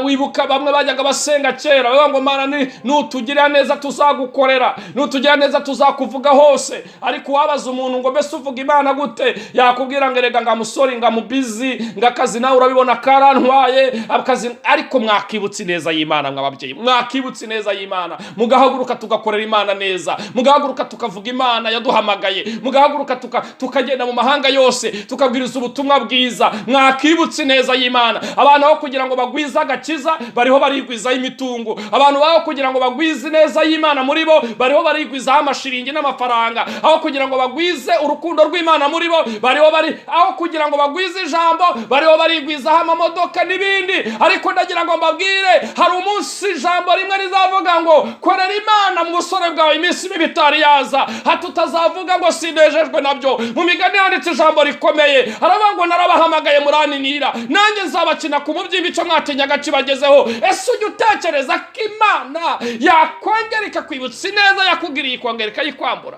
Wibuka bamwe bajyaga basenga kera bavuga ngo: "Mana, nutugirira neza tuzagukorera, nutugirira neza tuzakuvuga hose." Ariko wabaza umuntu ngo: "Mbese uvuga Imana gute?" Yakubwira ngo: "Erega nga musore, nga mubizi, nga akazi nawe urabibona karantwaye akazi." Ariko mwakibutse ineza y'Imana, mw'ababyeyi, mwakibutse ineza y'Imana, mugahaguruka tugakorera Imana neza, mugahaguruka tukavuga Imana yaduhamagaye, mugahaguruka tukagenda mu mahanga yose tukabwiriza ubutumwa bwiza. Mwakibutse ineza y'Imana. Abantu aho kugira ngo bagwize agakiza, bariho barigwizaho imitungo. Abantu baho kugira ngo bagwize ineza y'Imana muri bo, bariho barigwizaho amashiringi n'amafaranga. Aho kugira ngo bagwize urukundo rw'Imana muri bo, bariho bari, aho kugira ngo bagwize ijambo, bariho barigwizaho amamodoka n'ibindi. Ariko ndagira ngo mbabwire, hari umunsi ijambo rimwe rizavuga ngo: "Korera Imana mu busore bwawe, iminsi mibi itari yaza, hato utazavuga ngo sinejejwe nabyo." Mu Migani handitse ijambo rikomeye, haravuga ngo: "Narabahamagaye muraninira, nanjye nzabakina ku mubyimba icyo mwatinyaga kibagezeho." Ese ujya utekereza ko Imana yakongera ikakwibutsa ineza yakugiriye, ikongera ikayikwambura?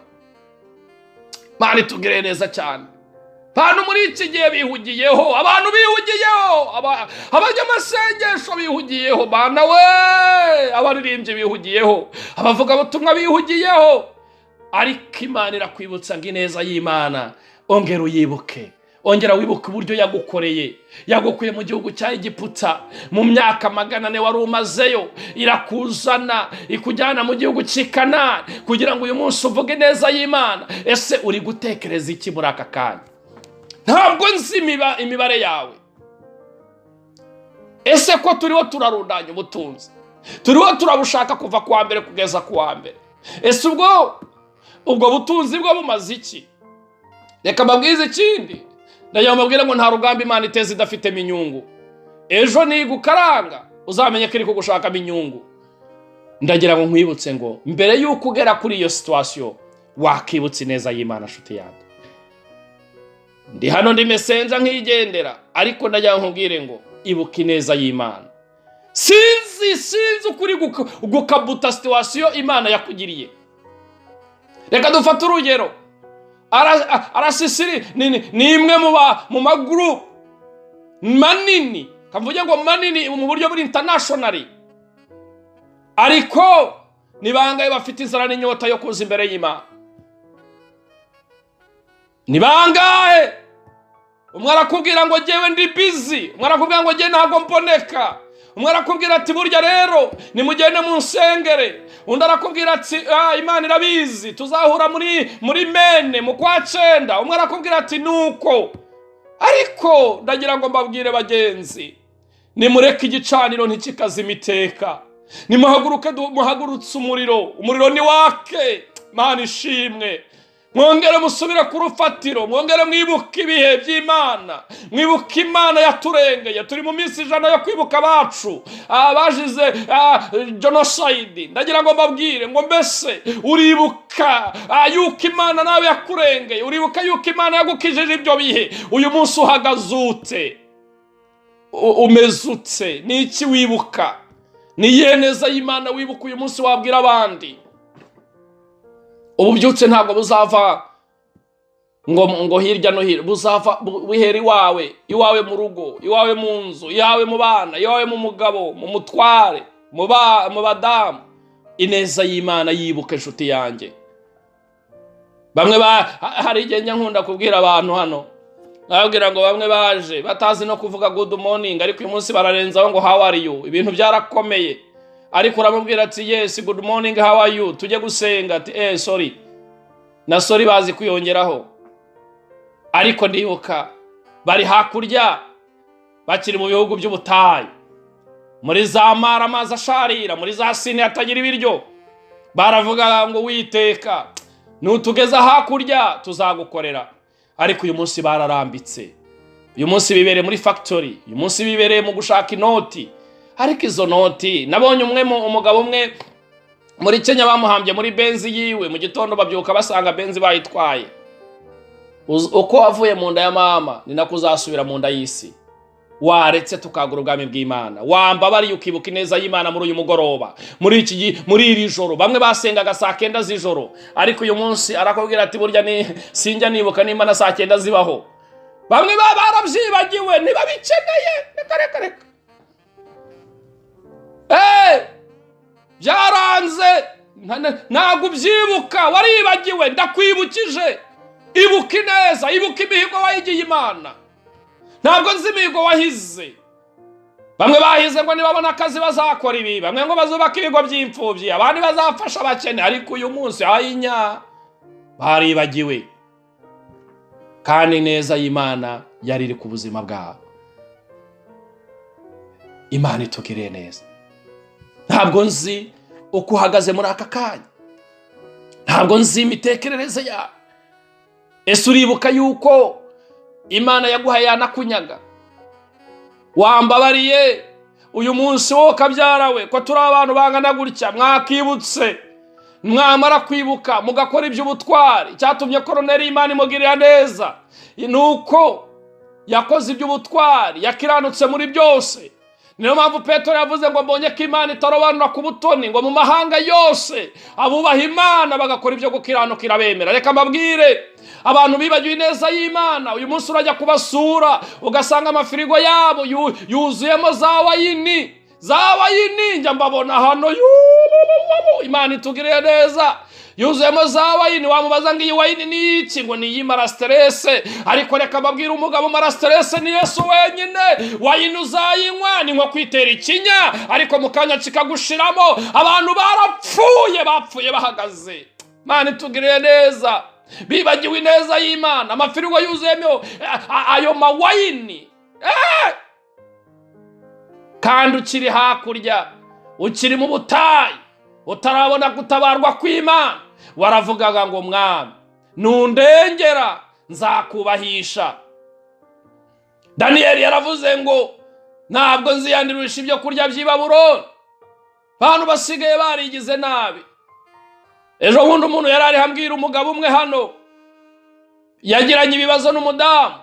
Imana itugiriye neza cyane. Abantu muri iki gihe bihugiyeho, abantu bihugiyeho, abanyamasengesho bihugiyeho, bana we, abaririmbyi bihugiyeho, abavugabutumwa bihugiyeho. Ariko Imana irakwibutsa ngo ineza y'Imana ongera uyibuke, ongera wibuke uburyo yagukoreye. Yagukuye mu gihugu cya Egiputa mu myaka 400 wari umazeyo, irakuzana ikujyana mu gihugu cy'i Kanani kugira ngo uyu munsi uvuge neza y'Imana. Ese uri gutekereza iki muri aka kanya? Ntabwo nzi imibare yawe. Ese ko turiho turarundanya ubutunzi, turiho turabushaka kuva ku wa mbere kugeza ku wa mbere, ese ubwo butunzi bwo bumaze iki? Reka mbabwize ikindi. Ndagira ngo mbabwire ngo nta rugamba Imana iteza idafitemo inyungu. Ejo nigukaranga, uzamenye ko iri kugushakamo inyungu. Ndagira ngo nkwibutse ngo mbere y'uko ugera kuri iyo situation, wakibutse ineza y'Imana. Nshuti yanjye, ndi hano, ndi messenger nkigendera, ariko ndagira ngo nkubwire ngo ibuka ineza y'Imana. Sinzi ukuri gukabuta situation Imana yakugiriye. Reka dufate urugero. Arasisiri ni imwe mu magurupu manini, kavuge ngo manini mu buryo buri international, ariko ni bangahe bafite inzara n'inyota yo kuza imbere y'Imana? Ni bangahe? Umwe arakubwira ngo: "Jyewe ndi busy." Umwe arakubwira ngo: "Jyewe ntabwo mboneka." Umwe arakubwira ati: "Burya rero nimugende mu nsengere." Undi arakubwira ati: "Ah, Imana irabizi, tuzahura muri mene mu kwa cyenda." Umwe arakubwira ati nuko. Ariko ndagira ngo mbabwire, bagenzi, nimureke igicaniro ntikikazima iteka. Nimuhaguruke, muhagurutse umuriro, umuriro ni wake. Imana ishimwe. Mwongere musubire ku rufatiro, mwongere mwibuke ibihe by'Imana, mwibuke Imana yaturengeye. Turi mu minsi 100 yo kwibuka abacu bazize jenoside. Ndagira ngo mbabwire ngo mbese uribuka yuko Imana nawe yakurengeye? Uribuka yuko Imana yagukijije ibyo bihe? Uyu munsi uhagaze ute? Umeze ute? Ni iki wibuka? Ni iyihe neza y'Imana wibuka uyu munsi wabwira abandi? Ububyutse ntabwo buzava Ngo hirya no hino buzava buhera iwawe, iwawe mu rugo, iwawe mu nzu, iwawe mu bana, iwawe mu mugabo, mu mutware, mu badamu. Ineza y'Imana yibuka, inshuti yanjye. Bamwe ba hari igihe njya nkunda kubwira abantu hano, nkababwira ngo bamwe baje batazi no kuvuga "Good morning", ariko uyu munsi bararenzaho ngo "How are you?" Ibintu byarakomeye. Ariko uramubwira ati: "Yes, good morning, how are you? Tujye gusenga." Ati: "Eh, sorry." Na "sorry" bazi kwiyongeraho. Ariko ndibuka bari hakurya, bakiri mu bihugu by'ubutayu, muri za Mara, amazi asharira, muri za Sini hatagira ibiryo, baravuga ngo: "Witeka, nutugeza hakurya tuzagukorera." Ariko uyu munsi bararambitse, uyu munsi bibereye muri factory, uyu munsi bibereye mu gushaka inoti. Ariko izo noti, nabonye umwe umugabo umwe muri Kenya bamuhambye muri Benz yiwe, mu gitondo babyuka basanga Benz bayitwaye. Uko wavuye mu nda ya mama ni nako uzasubira mu nda y'isi. Waretse tukagura ubwami bw'Imana? Wambabariye ukibuka ineza y'Imana muri uyu mugoroba, muri iri joro? Bamwe basengaga saa 9 z'ijoro, ariko uyu munsi arakubwira ati: "Burya ni sinjya nibuka nimba na saa 9 zibaho." Bamwe baba barabyibagiwe, ntibabikeneye. Reka, reka, reka. Byaranze, ntabwo ubyibuka, waribagiwe. Ndakwibukije, ibuka ineza, ibuka imihigo wayigiye Imana. Ntabwo nzi imihigo wahize. Bamwe bahize ngo nibabona akazi bazakora ibi, bamwe ngo bazubaka ibigo by'imfubyi, abandi bazafasha abakene, ariko uyu munsi ayinya baribagiwe, kandi ineza y'Imana yari iri ku buzima bwabo. Imana itugiriye neza. Ntabwo nzi uko uhagaze muri aka kanya, ntabwo nzi imitekerereze yawe. Ese uribuka yuko Imana yaguhaye yanakunyaga? Wambabariye uyu munsi, wowe kabyara we, ko turi abantu bangana gutya, mwakibutse, mwamara kwibuka mugakora iby'ubutwari? Icyatumye Koroneri Imana imugirira neza ni uko yakoze iby'ubutwari, yakiranutse muri byose. Niyo mpamvu Petero yavuze ngo: "Mbonye ko Imana itarobanura ku butoni, ngo mu mahanga yose abubaha Imana bagakora ibyo gukiranuka irabemera." Reka mbabwire, abantu bibagiwe ineza y'Imana, uyu munsi urajya kubasura ugasanga amafirigo yabo yuzuyemo za wine, za wine. Njya mbabona hano, yuuu, Imana itugiriye neza, yuzuyemo za wine. Wamubaza ngo: "Iyi wine ni iki?" Ngo: "Ni iyimara stress." Ariko reka mbabwire, umugabo umara stress ni Yesu wenyine. Wine uzayinywa ni nko kwitera ikinya, ariko mu kanya kikagushiramo. Abantu barapfuye, bapfuye bahagaze. Imana itugiriye neza. Bibagiwe ineza y'Imana, amafirigo yuzuyemo ayo mawine. Kandi ukiri hakurya, ukiri mu butayu, utarabona gutabarwa kw'Imana, waravugaga ngo: "Mwami, nundengera nzakubahisha." Daniyeli yaravuze ngo: "Ntabwo nziyandurisha ibyo kurya by'i Babuloni." Abantu basigaye barigize nabi. Ejo bundi umuntu yari ariho ambwira, umugabo umwe hano yagiranye ibibazo n'umudamu,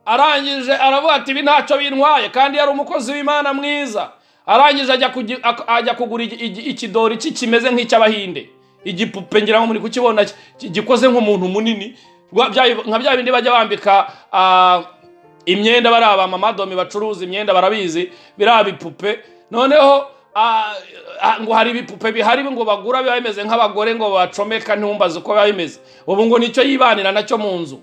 arangije aravuga ati: "Ibi ntacyo bintwaye." Kandi yari umukozi w'Imana mwiza. Arangije ajya kugura ikidori kimeze nk'icy'Abahinde, igipupe, ngira ngo muri kukibona, gikoze nk'umuntu munini, nka bya bindi bajya bambika imyenda. Bariya ba mamadomi bacuruza imyenda barabizi biriya bipupe. Noneho ngo hari ibipupe bihari ngo bagura biba bimeze nk'abagore, ngo bacomeka, ntumbaze uko biba bimeze. Ubu ngo nicyo yibanira nacyo mu nzu.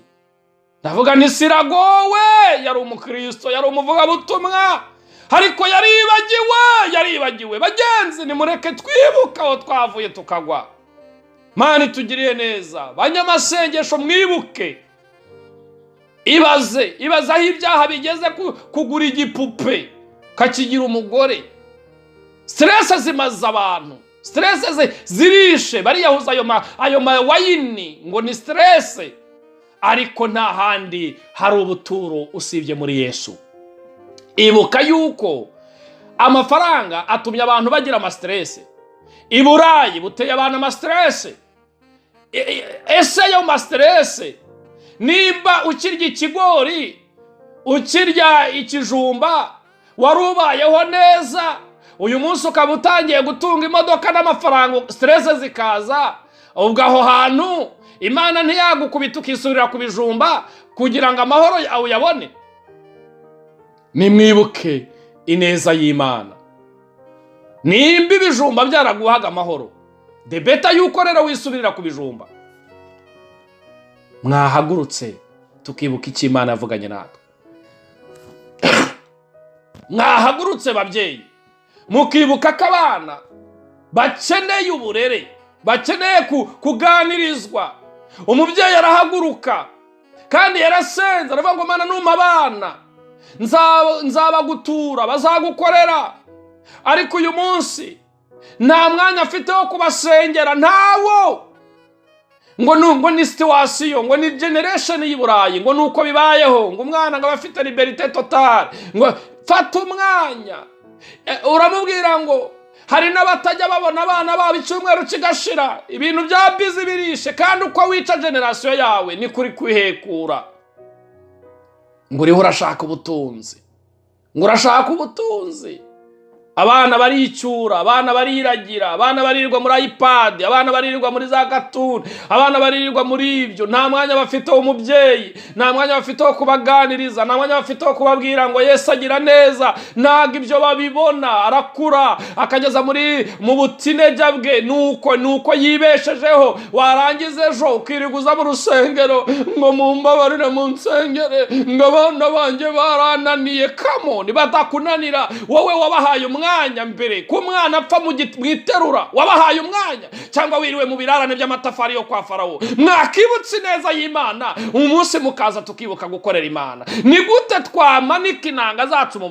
Ndavuga nti: "Siragowe." Yari umukristo, yari umuvugabutumwa, ariko yaribagiwe, yaribagiwe. Bagenzi, nimureke twibuke aho twavuye tukagwa. Mana itugiriye neza. Banyamasengesho, mwibuke. Ibaze, ibaze aho ibyaha bigeze, kugura igipupe ukakigira umugore. Stress zimaze abantu, stress zirishe, bariyahuza ayo mawine ngo ni stress. Ariko nta handi hari ubuturo usibye muri Yesu. Ibuka yuko amafaranga atumye abantu bagira amastress. I Burayi buteye abantu amastress. Ese ayo mastress, nimba ukirya ikigori, ukirya ikijumba, wari ubayeho neza, uyu munsi ukaba utangiye gutunga imodoka n'amafaranga, stress zikaza, ubwo aho hantu Imana ntiyagukubita ukisubirira ku bijumba kugira ngo amahoro yawe uyabone? Nimwibuke ineza y'Imana. Nimba ibijumba byaraguhaga amahoro, the better yuko rero wisubirira ku bijumba. Mwahagurutse tukibuka icyo Imana yavuganye natwe? Mwahagurutse babyeyi, mukibuka ko abana bakeneye uburere, bakeneye kuganirizwa? Umubyeyi arahaguruka kandi yarasenze, aravuga ngo: "Mana, numpa abana nzabagutura, bazagukorera." Ariko uyu munsi nta mwanya afite wo kubasengera, ntawo. Ngo ni situation, ngo ni generation y'i Burayi, ngo ni uko bibayeho, ngo umwana ngo aba afite liberté totale. Ngo fata umwanya. Uramubwira ngo hari n'abatajya babona abana babo, icyumweru kigashira, ibintu bya busy birishe. Kandi uko wica generation yawe ni kuri kwihekura. Ngo uriho urashaka ubutunzi, ngo urashaka ubutunzi. Abana baricyura, abana bariragira, abana baririrwa muri iPad, abana baririrwa muri za cartoon, abana baririrwa muri ibyo. Nta mwanya bafite w'umubyeyi, nta mwanya bafite wo kubaganiriza, nta mwanya bafite wo kubabwira ngo Yesu agira neza. Ntabwo ibyo babibona. Arakura akageza muri mu buteenager bwe, nuko yibeshejeho. Warangiza ejo ukiriguza mu rusengero ngo: "Mumbabarire, mu nsengere," ngo "abana banjye barananiye." Come on, batakunanira wowe wabahaye umwanya mbere ko umwana apfa mu iterura? Wabahaye umwanya cyangwa wiriwe mu birarane by'amatafari yo kwa Farawo? Mwakibutse ineza y'Imana umunsi, mukaza tukibuka gukorera Imana? Ni gute twamanika inanga zacu mu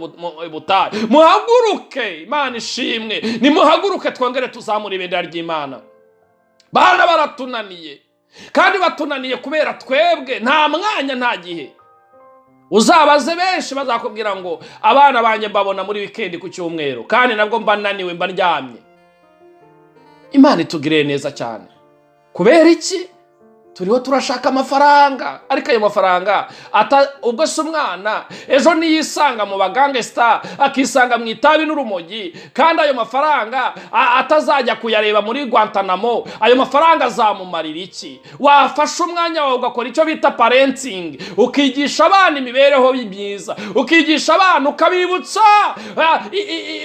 butayu? Muhaguruke! Imana ishimwe. Nimuhaguruke twongere tuzamure ibendera ry'Imana. Bana baratunaniye, kandi batunaniye kubera twebwe nta mwanya, nta gihe. Uzabaze benshi, bazakubwira ngo: "Abana banjye mbabona muri weekend ku cyumweru, kandi nabwo mba naniwe, mba ndyamye." Imana itugiriye neza cyane. Kubera iki? Turiho turashaka amafaranga, ariko ayo mafaranga ubwo se umwana ejo niyisanga mu bagangster, akisanga mu itabi n'urumogi, kandi ayo mafaranga atazajya kuyareba muri Guantanamo, ayo mafaranga azamumarira iki? Wafashe umwanya wawe ugakora icyo bita parenting, ukigisha abana imibereho myiza, ukigisha abana, ukabibutsa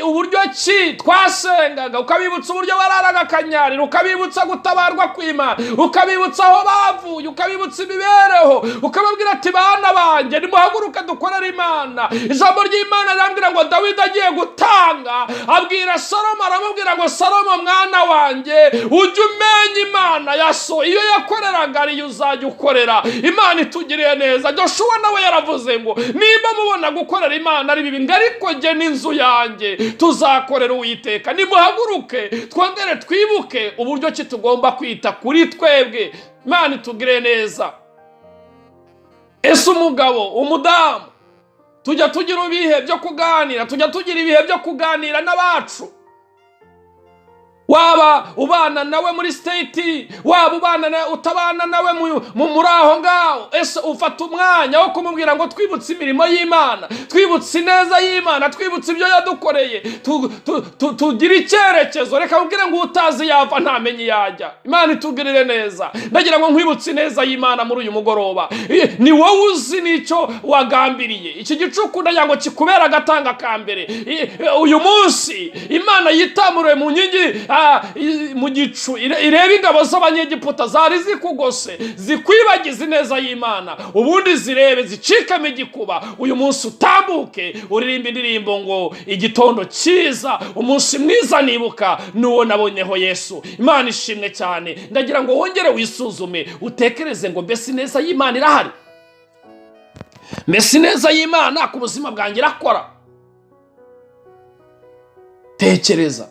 uburyo ki twasengaga, ukabibutsa uburyo bararaga akanyarira, ukabibutsa gutabarwa kw'Imana, ukabibutsa aho bavuye, ukabibutsa imibereho, ukababwira ati: "Bana banjye, nimuhaguruke dukorere Imana." Ijambo ry'Imana rirambwira ngo Dawidi agiye gutanga abwira Salomo, aramubwira ngo: "Salomo mwana wanjye, ujye umenya Imana ya so, iyo yakoreraga ariyo uzajya ukorera." Imana itugiriye neza. Joshuwa nawe yaravuze ngo: "Nimba mubona gukorera Imana ari bibi," ngo "ariko jye n'inzu yanjye tuzakorera Uwiteka." Nimuhaguruke twongere twibuke uburyo ki tugomba kwita kuri twebwe. Imana itugire neza. Ese umugabo, umudamu, tujya tugira ibihe byo kuganira? Tujya tugira ibihe byo kuganira n'abacu? Waba ubana nawe muri state, waba ubana na utabana nawe muri aho ngaho, ese ufata umwanya wo kumubwira ngo: "Twibutse imirimo y'Imana, twibutse ineza y'Imana, twibutse ibyo yadukoreye, tugire icyerekezo"? Reka nkubwire ngo utazi yava ntamenye iyo ajya. Imana itugirire neza. Ndagira ngo nkwibutse ineza y'Imana muri uyu mugoroba. Ni wowe uzi n'icyo wagambiriye. Iki gicuku ndagira ngo kikubere agatanga ka mbere. Uyu munsi Imana yitamuriwe mu nkingi mu gicu, irebe ingabo z'Abanyegiputa zari zikugose, zikwibagiza ineza y'Imana, ubundi zirebe zicikemo igikuba. Uyu munsi utambuke uririmba indirimbo ngo: "Igitondo cyiza, umunsi mwiza nibuka n'uwo nabonyeho Yesu." Imana ishimwe cyane. Ndagira ngo wongere wisuzume, utekereze ngo: "Mbese ineza y'Imana irahari? Mbese ineza y'Imana ku buzima bwanjye irakora?" Tekereza.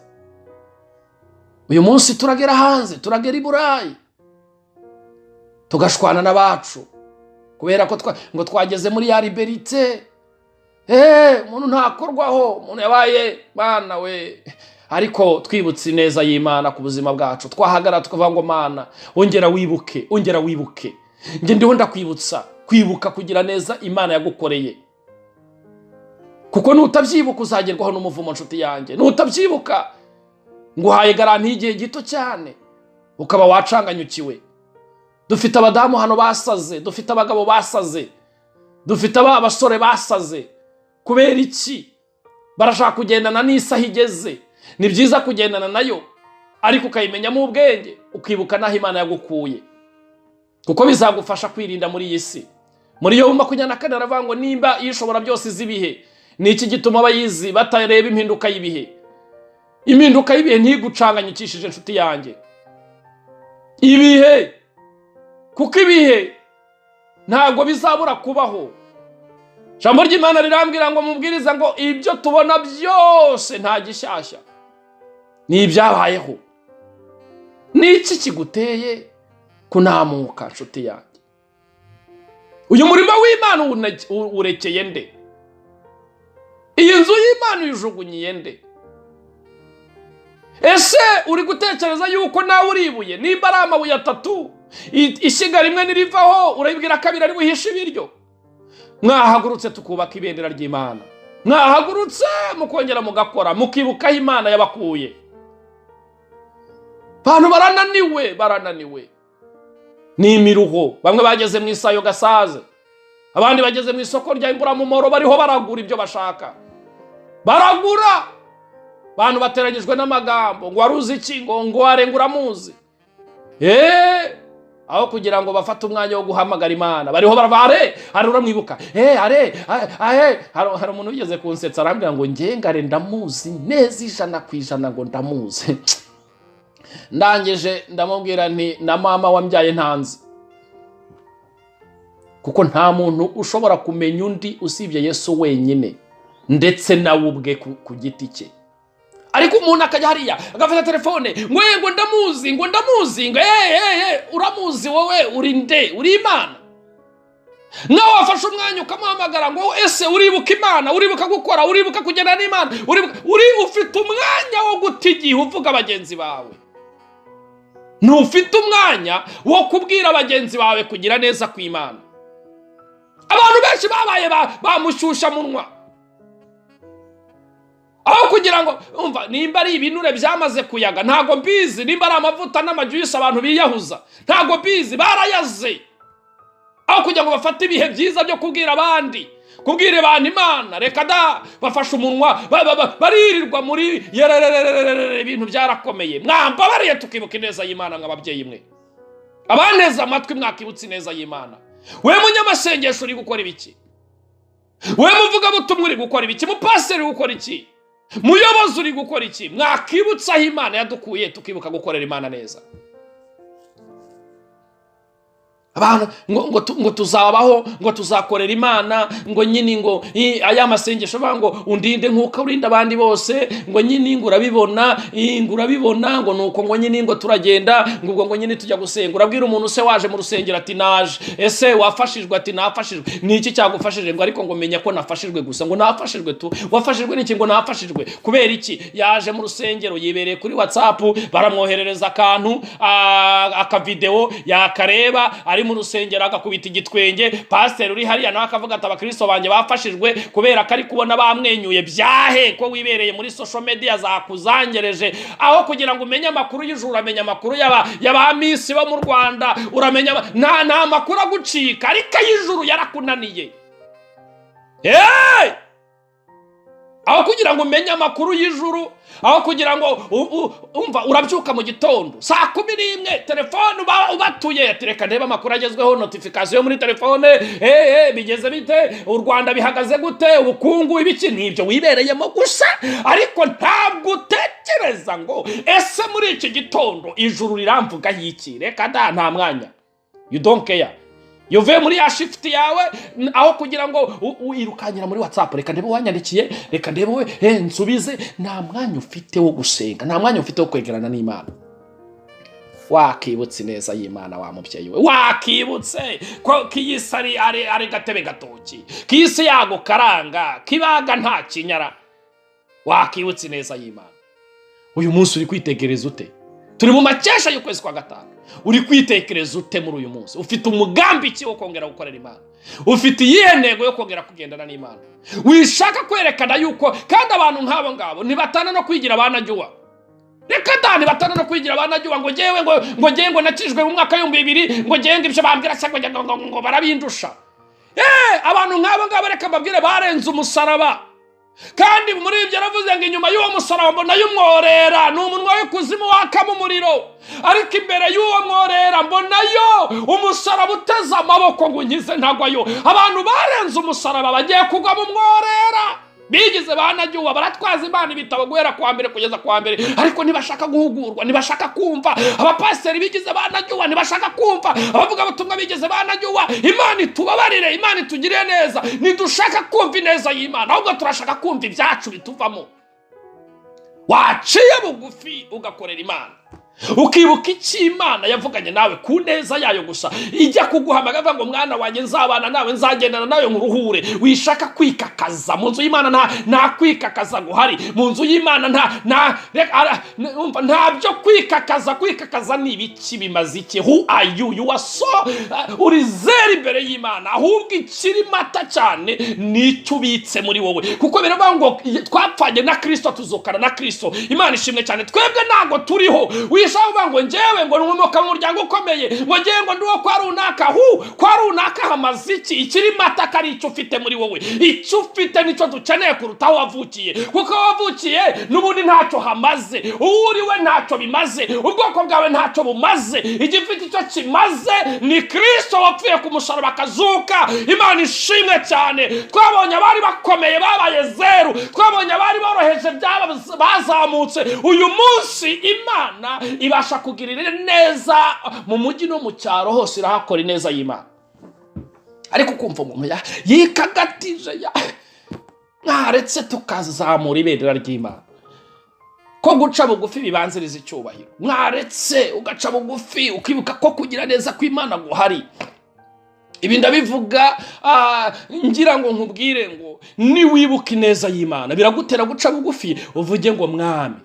Uyu munsi turagera hanze, turagera i Burayi, tugashwana n'abacu kubera ko ngo twageze muri ya liberté. Umuntu ntakorwaho, umuntu yabaye mana we. Ariko twibutse ineza y'Imana ku buzima bwacu, twahagarara tukavuga ngo: "Mana, ongera wibuke, ongera wibuke." Njye ndiho ndakwibutsa kwibuka kugira neza Imana yagukoreye, kuko nutabyibuka uzagerwaho n'umuvumo. Nshuti yanjye, nutabyibuka, nguhaye garantie y'igihe gito cyane ukaba wacanganyukiwe. Dufite abadamu hano basaze, dufite abagabo basaze, dufite abasore basaze. Kubera iki? Barashaka kugendana n'isaha igeze. Ni byiza kugendana nayo, ariko ukayimenyamo ubwenge, ukibuka n'aho Imana yagukuye, kuko bizagufasha kwirinda muri iyi si. Muri Yobu 24 aravuga ngo: "Nimba ishobora byose izi ibihe, ni iki gituma abayizi batareba impinduka y'ibihe?" Impinduka y'ibihe ntigucanganyikishije, inshuti yanjye. Ibihe, kuko ibihe ntabwo bizabura kubaho. Ijambo ry'Imana rirambwira ngo mubwiriza ngo ibyo tubona byose nta gishyashya, ni ibyabayeho. Ni iki kiguteye kunamuka, nshuti yanjye? Uyu murimo w'Imana urekeye nde? Iyi nzu y'Imana uyijugunyiye nde? Ese uri gutekereza yuko nawe uri ibuye? Nimba ari amabuye atatu, ishyiga rimwe nirivaho, urabibwira kabiri ari buhishe ibiryo? Mwahagurutse tukubaka ibendera ry'Imana, mwahagurutse mukongera mugakora, mukibuka aho Imana yabakuye. Abantu barananiwe, barananiwe, ni imiruho. Bamwe bageze mu isayo gasaze, abandi bageze mu isoko rya imburamumoro, bariho baragura ibyo bashaka, baragura. Abantu bateranyijwe n'amagambo ngo: "Wari uzi iki?" ngo "Warenga uramuzi." Eee, aho kugira ngo bafate umwanya wo guhamagara Imana, bariho barava: "Are, are, uramwibuka? Are, are." Hari umuntu wigeze kunsetsa, arambwira ngo: "Ngengare ndamuzi neza 100%," ngo ndamuzi. Ndangije ndamubwira nti: "Na mama wambyaye ntanzi, kuko nta muntu ushobora kumenya undi usibye Yesu wenyine, ndetse nawe ubwe ku giti cye." Ariko umuntu akajya hariya agafata telefone ngo: "Ye, ngo ndamuzi, ngo ndamuzi," ngo: "Eh, eh, eh, uramuzi wowe? Uri nde? Uri Imana?" Nawe wafashe umwanya ukamuhamagara ngo: "Ese uribuka Imana? Uribuka gukora? Uribuka kugenda n'Imana? Uribuka?" Uri ufite umwanya wo guta igihe uvuga bagenzi bawe, ntufite umwanya wo kubwira bagenzi bawe kugira neza kw'Imana. Abantu benshi babaye ba mushyushyamunwa, aho kugira ngo umva nimba ari ibinure byamaze kuyaga, ntabwo mbizi, nimba ari amavuta n'amajuice abantu biyahuza, ntabwo mbizi, barayaze. Aho kugira ngo bafate ibihe byiza byo kubwira abandi, kubwira abantu Imana, reka da, bafashe umunwa baririrwa muri yererererere. Ibintu byarakomeye. Mwambabariye tukibuka ineza y'Imana, mw'ababyeyi mwe, abanteze amatwi, mwakibutse ineza y'Imana. We munyamasengesho, uri gukora ibiki? We muvugabutumwa, uri gukora ibiki? Mupasiteri, uri gukora iki? Muyobozi, uri gukora iki? Mwakibutsa aho Imana yadukuye, tukibuka gukorera Imana neza. Abantu ngo tuzabaho, ngo tuzakorera Imana, ngo nyine ngo aya masengesho bavuga ngo: "Undinde nk'uko urinda abandi bose," ngo nyine ngo urabibona, ngo urabibona, ngo nuko ngo nyine ngo turagenda, ngo ubwo ngo nyine tujya gusenga. Urabwira umuntu se waje mu rusengero ati: "Naje." "Ese wafashijwe?" Ati: "Nafashijwe." "Ni iki cyagufashije?" Ngo: "Ariko ngo menya ko nafashijwe gusa," ngo "nafashijwe tu." "Wafashijwe n'iki?" Ngo: "Nafashijwe." Kubera iki? Yaje mu rusengero yibereye kuri WhatsApp, baramwoherereza akantu, akavideo, yakareba ari mu rusengero agakubita igitwenge. Pasiteri uri hariya nawe akavuga ati: "Abakristo banjye bafashijwe," kubera ko ari kubona bamwenyuye. Byahe ko wibereye muri social media zakuzangereje? Aho kugira ngo umenye amakuru y'ijuru, uramenya amakuru y'aba miss bo mu Rwanda, uramenya nta makuru agucika, ariko ay'ijuru yarakunaniye. Hey! Aho kugira ngo umenye amakuru y'ijuru, aho kugira ngo umva, urabyuka mu gitondo saa 11, telefone uba ubatuye ati: "Reka ndebe amakuru agezweho, notification muri telefone, bigeze bite? U Rwanda bihagaze gute? Ubukungu, ibiki?" Nibyo wibereyemo gusa, ariko ntabwo utekereza ngo: "Ese muri iki gitondo ijuru riramvuga iki?" Reka da, nta mwanya, you don't care. Iyo uvuye muri ya shift yawe, aho kugira ngo wirukanyira muri WhatsApp: "Reka ndebe uwanyandikiye, reka ndebe we, nsubize." Nta mwanya ufite wo gusenga, nta mwanya ufite wo kwegerana n'Imana. Wakibutse ineza y'Imana, wa mubyeyi we? Wakibutse ko kiyisi ari gatebe gatoki, kiyisi yagukaranga kibaga nta kinyara? Wakibutse ineza y'Imana? Uyu munsi uri kwitegereza ute? Turi mu makesha y'ukwezi kwa gatanu. Uri kwitekereza ute muri uyu munsi? Ufite umugambi ki wo kongera gukorera Imana? Ufite iyihe ntego yo kongera kugendana n'Imana? Wishaka kwerekana yuko kandi abantu nk'abo ngabo ntibatana no kwigira abanajyuwa. Reka dani batana no kwigira banajyuba ngo ngewe ngo ngewe ngo nakijwe mu mwaka w'2000, ngo ngewe ngo ibyo bambwira se ngo barabindusha. Abantu nk'abo ngabo, reka mbabwire, barenze umusaraba. Kandi muri ibyo aravuze ngo inyuma y'uwo musaraba mbonayo umworera, ni umunwa w'ikuzimu wakamo umuriro, ariko imbere y'uwo mworera mbonayo umusaraba uteze amaboko ngo unkize ntagwayo. Abantu barenze umusaraba bagiye kugwa mu mworera. Bigize banajyuba, baratwaza Imana ibitabo guhera kuwa mbere kugeza kuwa mbere, ariko ntibashaka guhugurwa, ntibashaka kumva. Abapasiteri bigize banajyuba, ntibashaka kumva. Abavugabutumwa bigize banajyuba. Imana itubabarire, Imana itugirire neza. Ntidushaka kumva ineza y'Imana, ahubwo turashaka kumva ibyacu bituvamo. Waciye bugufi ugakorera Imana, ukibuka icyo Imana yavuganye nawe ku neza yayo gusa, ijya kuguhamagara ngo: "Mwana wanjye, nzabana nawe, nzagendana nawe nkuruhure." Wishaka kwikakaza mu nzu y'Imana. Nta kwikakaza guhari mu nzu y'Imana. Nta byo kwikakaza. Kwikakaza ni ibiki? Bimaze iki? Who are you? You are so uri zero imbere y'Imana. Ahubwo ikiri matter cyane ni icyo ubitse muri wowe, kuko biravuga ngo twapfanye na Kirisito, tuzukana na Kirisito. Imana ishimwe cyane. Twebwe ntabwo turiho. Wishaka kuvuga ngo njyewe ngo nkomoka mu muryango ukomeye, ngo njyewe ngo ndi uwo kwa runaka. Hu kwa runaka hamaze iki? Ikiri matter ko ari icyo ufite muri wowe. Icyo ufite nicyo dukeneye kuruta aho wavukiye, kuko aho wavukiye n'ubundi ntacyo hamaze, uwo uri we ntacyo bimaze, ubwoko bwawe ntacyo bumaze. Igifite icyo kimaze ni Kirisito wapfuye ku musaraba akazuka. Imana ishimwe cyane. Twabonye abari bakomeye babaye zeru, twabonye abari boroheje bazamutse. Uyu munsi Imana ibasha kugirira neza mu mujyi no mu cyaro, hose irahakora ineza y'Imana. Ariko ukumva umuntu yikagatije mwaretse tukazamura ibendera ry'Imana, ko guca bugufi bibanziriza icyubahiro. Mwaretse ugaca bugufi, ukibuka ko kugira neza kw'Imana guhari. Ibi ndabivuga ngira ngo nkubwire ngo niwibuka ineza y'Imana biragutera guca bugufi, uvuge ngo: "Mwami,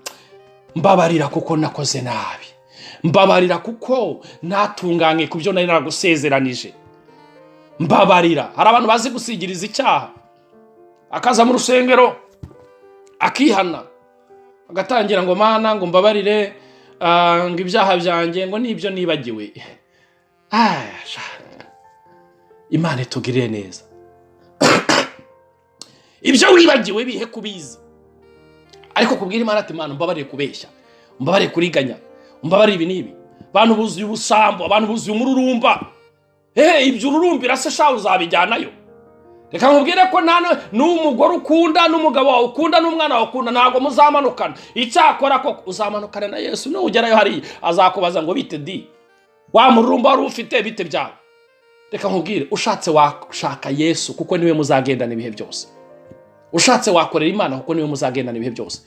mbabarira kuko nakoze nabi, mbabarira kuko natunganye ku byo nari naragusezeranije, mbabarira." Hari abantu bazi gusigiriza icyaha, akaza mu rusengero akihana, agatangira ngo: "Mana, ngo mbabarire, ngo ibyaha byanjye ngo nibyo nibagiwe." Sha. Imana itugirire neza. Ibyo wibagiwe bihe kubizi, ariko kubwira Imana ati: "Imana, mbabarire kubeshya, mbabarire kuriganya, mbabarire ibi n'ibi." Abantu buzuye ubusambo, abantu buzuye umururumba. Ehe, ibyo ururumbira se sha uzabijyanayo? Reka nkubwire ko nta n'umugore ukunda, n'umugabo wawe ukunda, n'umwana wawe ukunda, ntabwo muzamanukana. Icyakora koko uzamanukana na Yesu. Nugerayo hariya azakubaza ngo: "Bite di wa mururumba wari ufite, bite byawe?" Reka nkubwire, ushatse washaka Yesu kuko niwe muzagendana ibihe byose. Ushatse wakorera Imana kuko niwe muzagendana ibihe byose.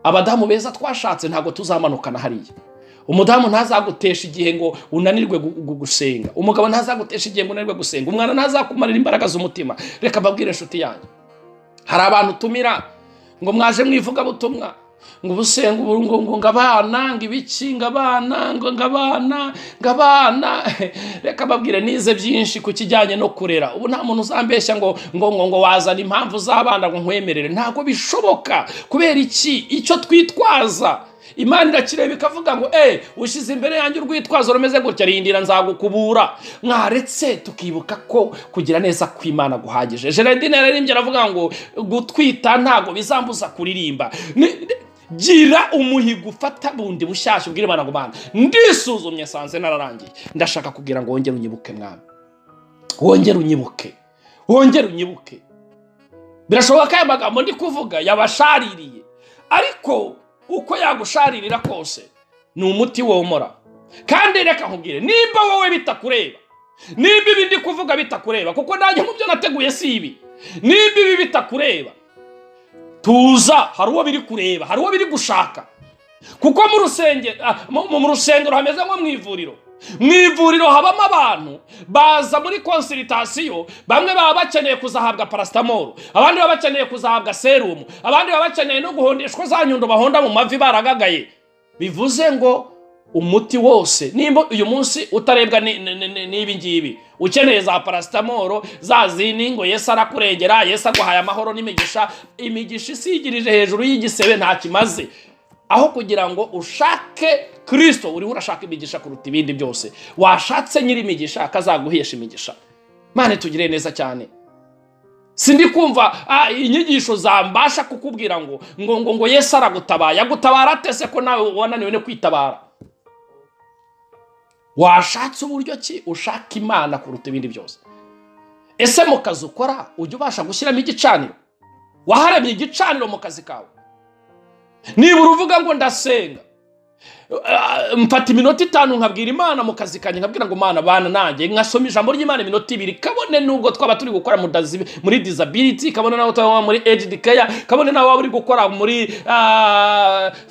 Abadamu beza twashatse ntabwo tuzamanukana hariya. Umudamu ntazagutesha igihe ngo unanirwe gusenga, umugabo ntazagutesha igihe ngo unanirwe gusenga, umwana ntazakumarira imbaraga z'umutima. Reka mbabwire, inshuti yanjye, hari abantu utumira ngo mwaje mu ivugabutumwa, ngo ubusenga ubu, ngo abana, ngo ibiki, ngo abana, ngo abana, ngo abana. Reka mbabwire, nize byinshi ku kijyanye no kurera. Ubu nta muntu uzambeshya ngo wazana impamvu z'abana ngo nkwemerere. Ntabwo bishoboka. Kubera iki? Icyo twitwaza Imana irakireba, ikavuga ngo: "Ushyize imbere yanjye urwitwazo rumeze gutya, rindira nzagukubura." Mwaretse tukibuka ko kugira neza kw'Imana guhagije. Gerardine yararimbye aravuga ngo: "Gutwita ntabwo bizambuza kuririmba." Gira umuhigo, ufata bundi bushyashya, ubwire Imana ngo: "Mana, ndisuzumye nsanze nararangiye, ndashaka kugira ngo wongere unyibuke, Mwami, wongere unyibuke, wongere unyibuke." Birashoboka ko aya magambo ndi kuvuga yabashaririye, ariko uko yagusharirira kose ni umuti womora. Kandi reka nkubwire, nimba wowe bitakureba, nimba ibi ndi kuvuga bitakureba, kuko nanjye mu byo nateguye si ibi, nimba ibi bitakureba, tuza, hari uwo biri kureba, hari uwo biri gushaka. Kuko mu rusengero hameze nko mu ivuriro. Mu ivuriro habamo abantu baza muri consultation. Bamwe baba bakeneye kuzahabwa paracetamol, abandi baba bakeneye kuzahabwa serumu, abandi baba bakeneye no guhondeshwa za nyundo bahonda mu mavi baragagaye. Bivuze ngo umuti wose, nimba uyu munsi utarebwa n'ibi ngibi, ukeneye za paracetamol za zindi, ngo Yesu arakurengera, Yesu aguhaye amahoro n'imigisha, imigisha isigirije hejuru y'igisebe nta kimaze. Aho kugira ngo ushake Kirisito, uriho urashaka imigisha kuruta ibindi byose. Washatse nyiri imigisha akazaguhesha imigisha. Mane tugire neza cyane. Sindi kumva inyigisho zambasha kukubwira ngo Yesu aragutabaye. Agutabara atese ko nawe wananiwe no kwitabara? Washatse uburyo ki ushaka Imana kuruta ibindi byose. Ese mu kazi ukora ujya ubasha gushyiramo igicaniro? Waharemye igicaniro mu kazi kawe? Nibura uvuga ngo ndasenga, mfata iminota 5 nkabwira Imana mu kazi kanjye, nkabwira ngo Mana bana nanjye, nkasoma ijambo ry'Imana iminota 2, kabone nubwo twaba turi gukora muri disability, kabone nawe twaba muri aged care, kabone nawe waba uri gukora muri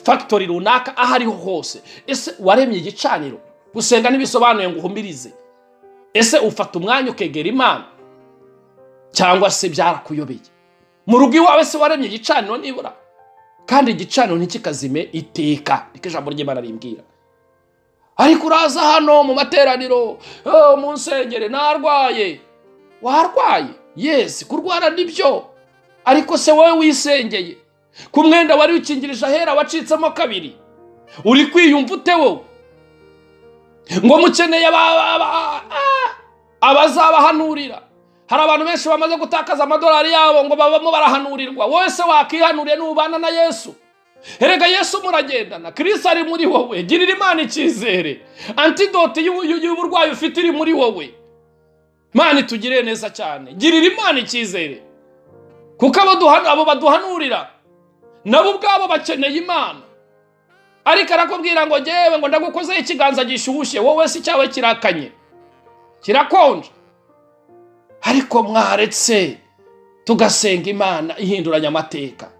factory runaka, aho ariho hose. Ese waremye igicaniro? Gusenga ntibisobanuye ngo uhumirize. Ese ufata umwanya ukegera Imana, cyangwa se byarakuyobeye? Mu rugo iwawe se waremye igicaniro nibura? Kandi igicaniro ntikikazime iteka, niko ijambo ry'Imana rimbwira. Ariko uraza hano mu materaniro, oh, mu nsengere, narwaye. Warwaye, yes, kurwara nibyo, ariko se wowe wisengeye ku mwenda wari ukingirije ahera wacitsemo kabiri, uri kwiyumva ute wowe? Ngo mukeneye abazabahanurira. Hari abantu benshi bamaze gutakaza amadolari yabo ngo babamo barahanurirwa. Wowe se wakihanuriye nubana na Yesu? Erega Yesu muragendana, Kirisi ari muri wowe. Girira Imana icyizere. Antidote y'uburwayi ufite iri muri wowe. Imana itugirire neza cyane. Girira Imana icyizere, kuko abo baduhanurira nabo ubwabo bakeneye Imana. Ariko arakubwira ngo ngewe ngo ndagukozeho ikiganza gishyushye, wowe si cyawe kirakanye, kirakonje. Ariko mwaretse tugasenga Imana ihinduranya amateka,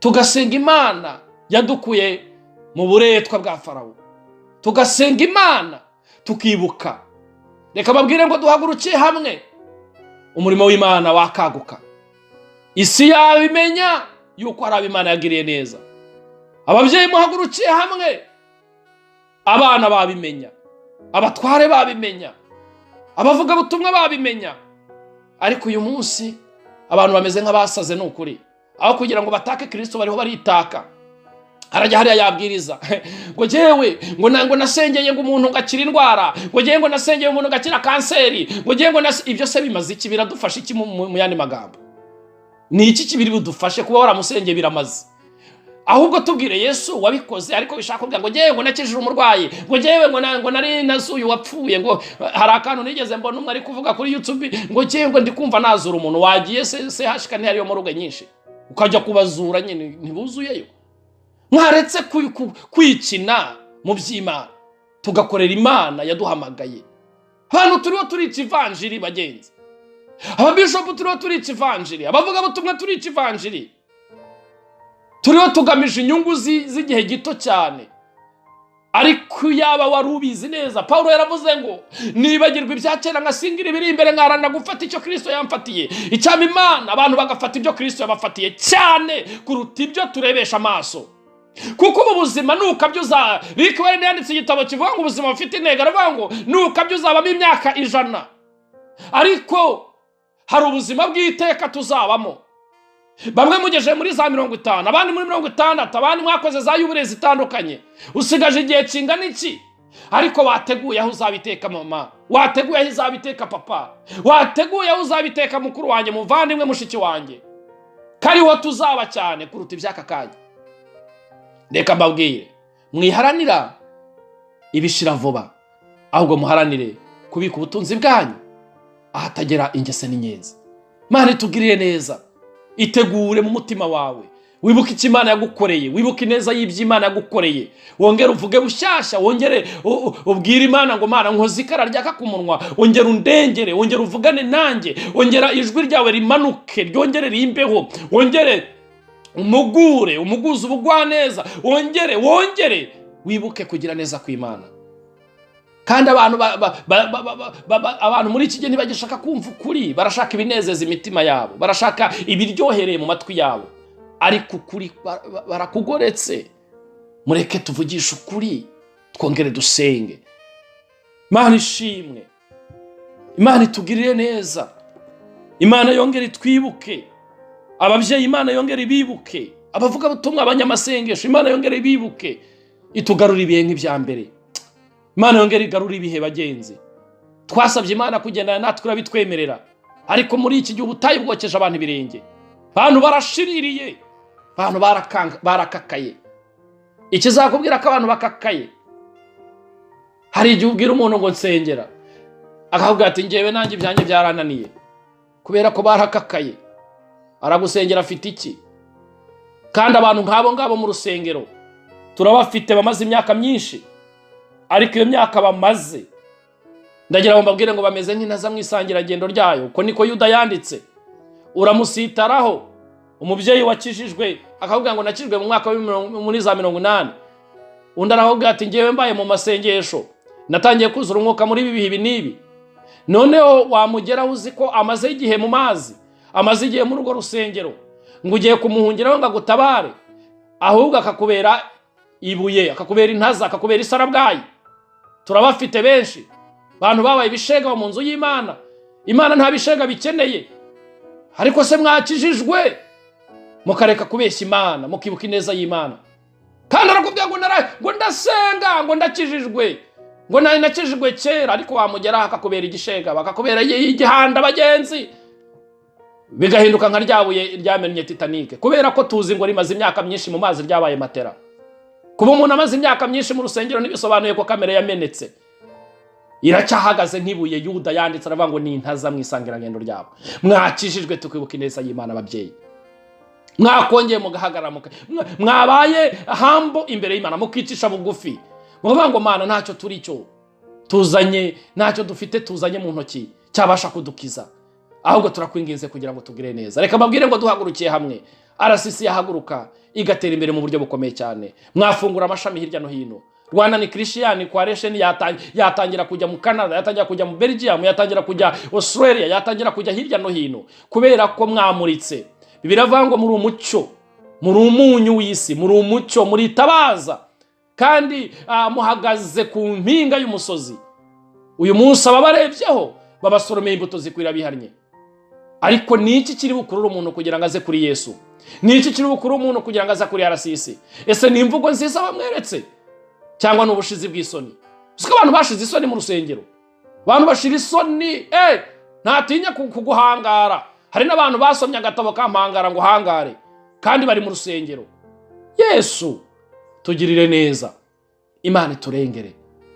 tugasenga Imana yadukuye mu buretwa bwa Farawo, tugasenga Imana tukibuka. Reka babwire ngo duhagurukiye hamwe, umurimo w'Imana wakaguka, isi yabimenya yuko hari abo Imana yagiriye neza. Ababyeyi muhagurukiye hamwe, abana babimenya, abatware babimenya, abavugabutumwa babimenya. Ariko uyu munsi abantu bameze nk'abasaze, ni ukuri. Aho kugira ngo batake Kirisito, bariho baritaka. Arajya hariya yabwiriza ngo jyewe ngo nasengeye ngo umuntu ngakira indwara, ngo jyewe ngo nasengeye umuntu ngakira kanseri, ngo jyewe ngo ibyo se bimaze iki? Biradufasha iki? Mu yandi magambo, ni iki kibiri budufashe kuba waramusengeye? Biramaze? Ahubwo tubwire Yesu wabikoze. Ariko bishaka kuvuga ngo ngewe ngo nakijije umurwayi, ngo ngewe ngo nari nazuye uwapfuye. Ngo hari akantu nigeze mbona umwe ari kuvuga kuri YouTube ngo ngewe ngo ndi kumva nazura umuntu. Wagiye se hashika ntihariyo morgue nyinshi, ukajya kubazura nyine? Ntibuzuyeyo? Mwaretse kwikina mu by'Imana, tugakorera Imana yaduhamagaye. Abantu turiho turica ivanjiri, bagenzi. Ababishopu turiho turica ivanjiri, abavugabutumwa turica ivanjiri. Turiho tugamije inyungu z'igihe gito cyane. Ariko yaba wari ubizi neza, Paul yaravuze ngo nibagirwa ibya kera, nkasingira ibiri imbere, nkaharanira gufata icyo Kirisito yamfatiye. Icyama Imana abantu bagafata ibyo Kirisito yabafatiye cyane kuruta ibyo turebesha amaso, kuko ubu buzima nukabyo uza. Rick Warren yanditse igitabo kivuga ngo ubuzima bufite intego. Aravuga ngo nukabyo uzabamo imyaka 100, ariko hari ubuzima bw'iteka tuzabamo. Bamwe mugejeje muri za 50, abandi muri 60, abandi mwakoze za yubile zitandukanye. Usigaje igihe kingana iki? Ariko wateguye aho uzabiteka mama, wateguye aho izabiteka papa, wateguye aho uzabiteka mukuru wanjye, muvandimwe, mushiki wanjye, kariho tuzaba cyane kuruta iby'aka kanya. Reka mbabwire, mwiharanira ibishira vuba, ahubwo muharanire kubika ubutunzi bwanyu ahatagera ingese n'inyenzi. Imana itugirire neza. Itegure mu mutima wawe, wibuke icyo Imana yagukoreye, wibuke ineza y'ibyo Imana yagukoreye, wongere uvuge bushyashya, wongere ubwire Imana ngo Mana, nkoze ikara ryaka ku munwa, wongere undengere, wongere uvugane nanjye, wongera ijwi ryawe rimanuke, ryongere rimbeho, wongere umugure, umuguze ubugwaneza, wongere wongere wibuke kugira neza kw'Imana. Kandi abantu abantu muri iki gihe ntibagishaka kumva ukuri, barashaka ibinezeza imitima yabo, barashaka ibiryohereye mu matwi yabo, ariko ukuri barakugoretse. Mureke tuvugishe ukuri, twongere dusenge. Imana ishimwe, Imana itugirire neza, Imana yongere itwibuke. Ababyeyi, Imana yongere ibibuke. Abavugabutumwa, abanyamasengesho, Imana yongere bibuke, itugarura ibihe nk'ibya mbere. Imana yongere igarura ibihe. Bagenzi, twasabye Imana kugendana natwe, irabitwemerera. Ariko muri iki gihe ubutayu bwokeje abantu ibirenge, abantu barashiririye, abantu barakakaye. Ikizakubwira ko abantu bakakaye, hari igihe ubwira umuntu ngo nsengera, akakubwira ati: "Ngewe nanjye ibyanjye byarananiye," kubera ko barakakaye. Aragusengera afite iki? Kandi abantu nk'abo ngabo mu rusengero turabafite, bamaze imyaka myinshi. Ariko iyo myaka bamaze, ndagira ngo mbabwire ngo bameze nk'intaza mu isangirangendo ryayo. Uko niko Yuda yanditse. Uramusitaraho, umubyeyi wakijijwe akakubwira ngo nakijijwe mu mwaka muri za 80. Undi arakubwira ati: "Ngewe mbaye mu masengesho, natangiye kuzura umwuka muri ibi bihe ibi n'ibi." Noneho wamugeraho, uzi ko amaze igihe mu mazi, amaze igihe muri urwo rusengero, ngo ugiye kumuhungiraho ngo agutabare, ahubwo akakubera ibuye, akakubera intaza, akakubera isarabwayi. Turabafite benshi, abantu babaye ibishega mu nzu y'Imana. Imana nta bishega bikeneye. Ariko se mwakijijwe mukareka kubeshya Imana, mukibuka ineza y'Imana? Kandi arakubwira ngo ngo ndasenga, ngo ndakijijwe, ngo nari nakijijwe kera. Ariko wamugeraho akakubera igishega, bakakubera igihanda. Bagenzi, bigahinduka nka rya buye ryamennye Titanic, kubera ko tuzi ngo rimaze imyaka myinshi mu mazi, ryabaye matera. Kuba umuntu amaze imyaka myinshi mu rusengero ntibisobanuye ko kamere yamenetse, iracyahagaze nk'ibuye. Yuda yanditse aravuga ngo ni intaza mu isangirangendo ryabo. Mwakijijwe tukibuka ineza y'Imana? Ababyeyi, mwakongeye mugahagarara, mwabaye humble imbere y'Imana, mukicisha bugufi, mukavuga ngo: "Mana, ntacyo turi cyo tuzanye, ntacyo dufite tuzanye mu ntoki cyabasha kudukiza, ahubwo turakwinginze kugira ngo tugire neza." Reka mbabwire ngo duhagurukiye hamwe, RCC yahaguruka igatera imbere mu buryo bukomeye cyane. Mwafungura amashami hirya no hino. Rwanda ni Christian Coalition yatangira kujya mu Canada, yatangira kujya mu Belgium, yatangira kujya Australia, yatangira kujya hirya no hino, kubera ko mwamuritse. Biravuga ngo muri umucyo, muri umunyu w'isi, muri umucyo, muri itabaza, kandi muhagaze ku mpinga y'umusozi. Uyu munsi ababarebyeho babasoromeye imbuto zikwira bihannye. Ariko ni iki kiri bukurure umuntu kugira ngo aze kuri Yesu? Ni iki kiri bukurure umuntu kugira ngo aze kuri RCC? Ese ni imvugo nziza bamweretse, cyangwa ni ubushizi bw'isoni? Siko abantu bashize isoni mu rusengero, abantu bashira isoni, ntatinya kuguhangara. Hari n'abantu basomye agatabo kampangara ngo hangare, kandi bari mu rusengero. Yesu tugirire neza, Imana iturengere.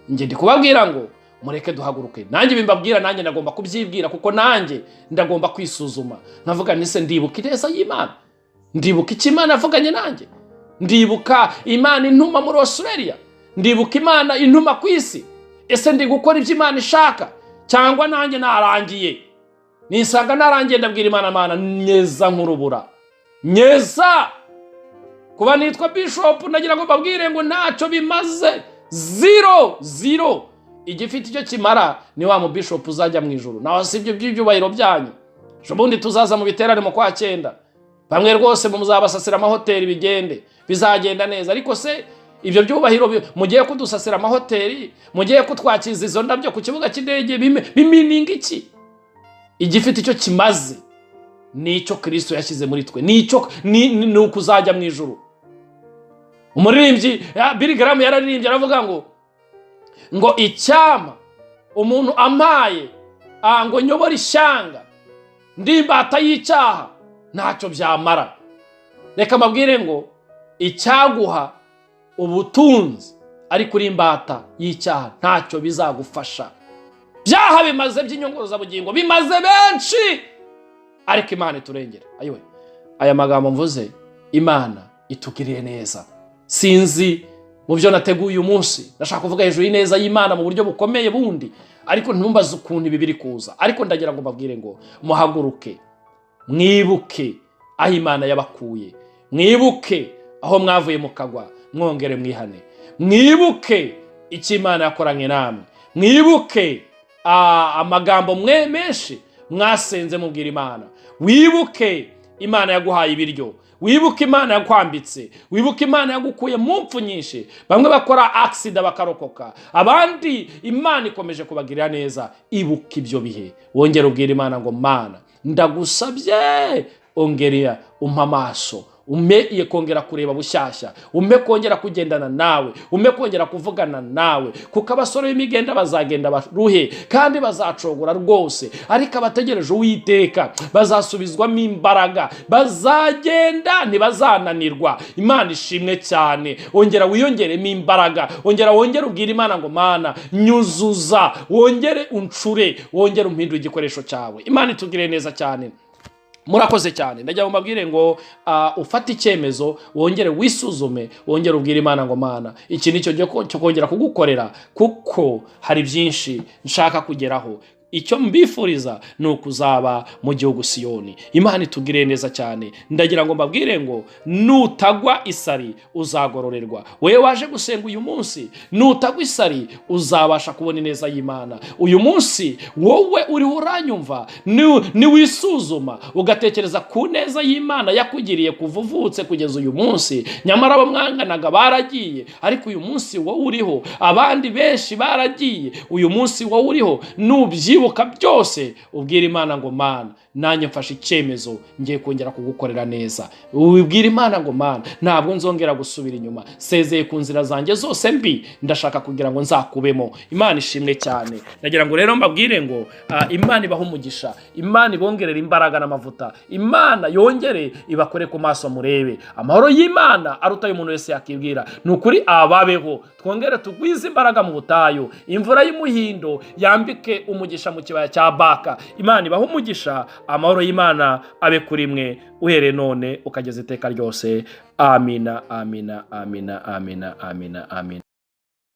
Njye ndi kubabwira ngo mureke duhaguruke. Nanjye ibi mbabwira, nanjye ndagomba kubyibwira, kuko nanjye ndagomba kwisuzuma, nkavuga nise: ndibuka ineza y'Imana? Ndibuka icyo Imana yavuganye nanjye? Ndibuka Imana intuma muri Australia? Ndibuka Imana intuma ku isi? Ese ndi gukora ibyo Imana ishaka, cyangwa nanjye narangiye? Nisanga narangiye, ndabwira Imana: "Mana, nyeza nk'urubura, nyeza." Kuba nitwa bishop, ndagira ngo mbabwire ngo ntacyo bimaze, zero zero. Igifite icyo kimara ni wa mubishopu uzajya mu ijuru. Nawe si ibyo by'ibyubahiro byanyu. Ejo bundi tuzaza mu biterane mu kwa cyenda, bamwe rwose muzabasasira amahoteli, bigende, bizagenda neza. Ariko se ibyo byubahiro mugiye kudusasira amahoteli, mugiye kutwakiza izo ndabyo ku kibuga cy'indege, bimeaninga iki? Igifite icyo kimaze ni icyo Kirisito yashyize muri twe, ni icyo ni ukuzajya mu ijuru. Umuririmbyi Billy Graham yararirimbye, aravuga ngo icyama umuntu amaye ngo nyobore ishyanga ndi imbata y'icyaha, ntacyo byamara. Reka mbabwire ngo icyaguha ubutunzi ariko uri imbata y'icyaha, ntacyo bizagufasha. Byaha bimaze by'inyunguzabugingo bimaze benshi, ariko Imana iturengera. Ayiwe, aya magambo mvuze, Imana itugiriye neza. Sinzi, mu byo nateguye uyu munsi ndashaka kuvuga hejuru y'ineza y'Imana mu buryo bukomeye bundi, ariko ntumbaze ukuntu ibi biri kuza. Ariko ndagira ngo mbabwire ngo muhaguruke, mwibuke aho Imana yabakuye, mwibuke aho mwavuye mukagwa, mwongere mwihane, mwibuke icyo Imana yakoranye namwe, mwibuke amagambo mwe menshi mwasenze mubwira Imana. Wibuke Imana yaguhaye ibiryo, wibuke Imana yakwambitse, wibuke Imana yagukuye mu mpfu nyinshi. Bamwe bakora accident bakarokoka, abandi Imana ikomeje kubagirira neza. Ibuka ibyo bihe, wongere ubwira Imana ngo: "Mana, ndagusabye, ongera umpa amaso." Umpe kongera kureba bushyashya, umpe kongera kugendana nawe, umpe kongera kuvugana nawe, kuko abasore b'imigenda bazagenda baruhe kandi bazacogora rwose, ariko abategereje Uwiteka bazasubizwamo imbaraga, bazagenda ntibazananirwa. Imana ishimwe cyane. Ongera wiyongeremo imbaraga, ongera wongere ubwire Imana ngo: "Mana, nyuzuza, wongere uncure, wongere umpindure igikoresho cyawe." Imana itugire neza cyane. Murakoze cyane. Ndagira ngo mbabwire ngo ufate icyemezo, wongere wisuzume, wongere ubwire Imana ngo: "Mana, iki ni cyo cyo kongera kugukorera, kuko hari byinshi nshaka kugeraho." Icyo mbifuriza ni ukuzaba mu gihugu Siyoni. Imana itugire neza cyane. Ndagira ngo mbabwire ngo nutagwa isari uzagororerwa. Wowe waje gusenga uyu munsi, nutagwa isari uzabasha kubona ineza y'Imana. Uyu munsi wowe uriho uranyumva, niwisuzuma ugatekereza ku neza y'Imana yakugiriye kuva uvutse kugeza uyu munsi, nyamara abo mwanganaga baragiye, ariko uyu munsi wowe uriho, abandi benshi baragiye, uyu munsi wowe uriho, nubyibuka byose ubwira Imana ngo: "Mana, nanjye mfashe icyemezo, ngiye kongera kugukorera neza." Ubwira Imana ngo: "Mana, ntabwo nzongera gusubira inyuma, sezeye ku nzira zanjye zose mbi, ndashaka kugira ngo nzakubemo." Imana ishimwe cyane. Ndagira ngo rero mbabwire ngo Imana ibahe umugisha, Imana ibongerere imbaraga n'amavuta, Imana yongere ibakore ku maso murebe amahoro y'Imana aruta umuntu wese yakibwira. Ni ukuri ababeho, twongere tugwize imbaraga mu butayu, imvura y'umuhindo yambike umugisha mu kibaya cya Baka. Imana ibahe umugisha, amahoro y'Imana abe kuri mwe uhereye none ukageza iteka ryose. Amina, amina, amina, amina, amina, amina.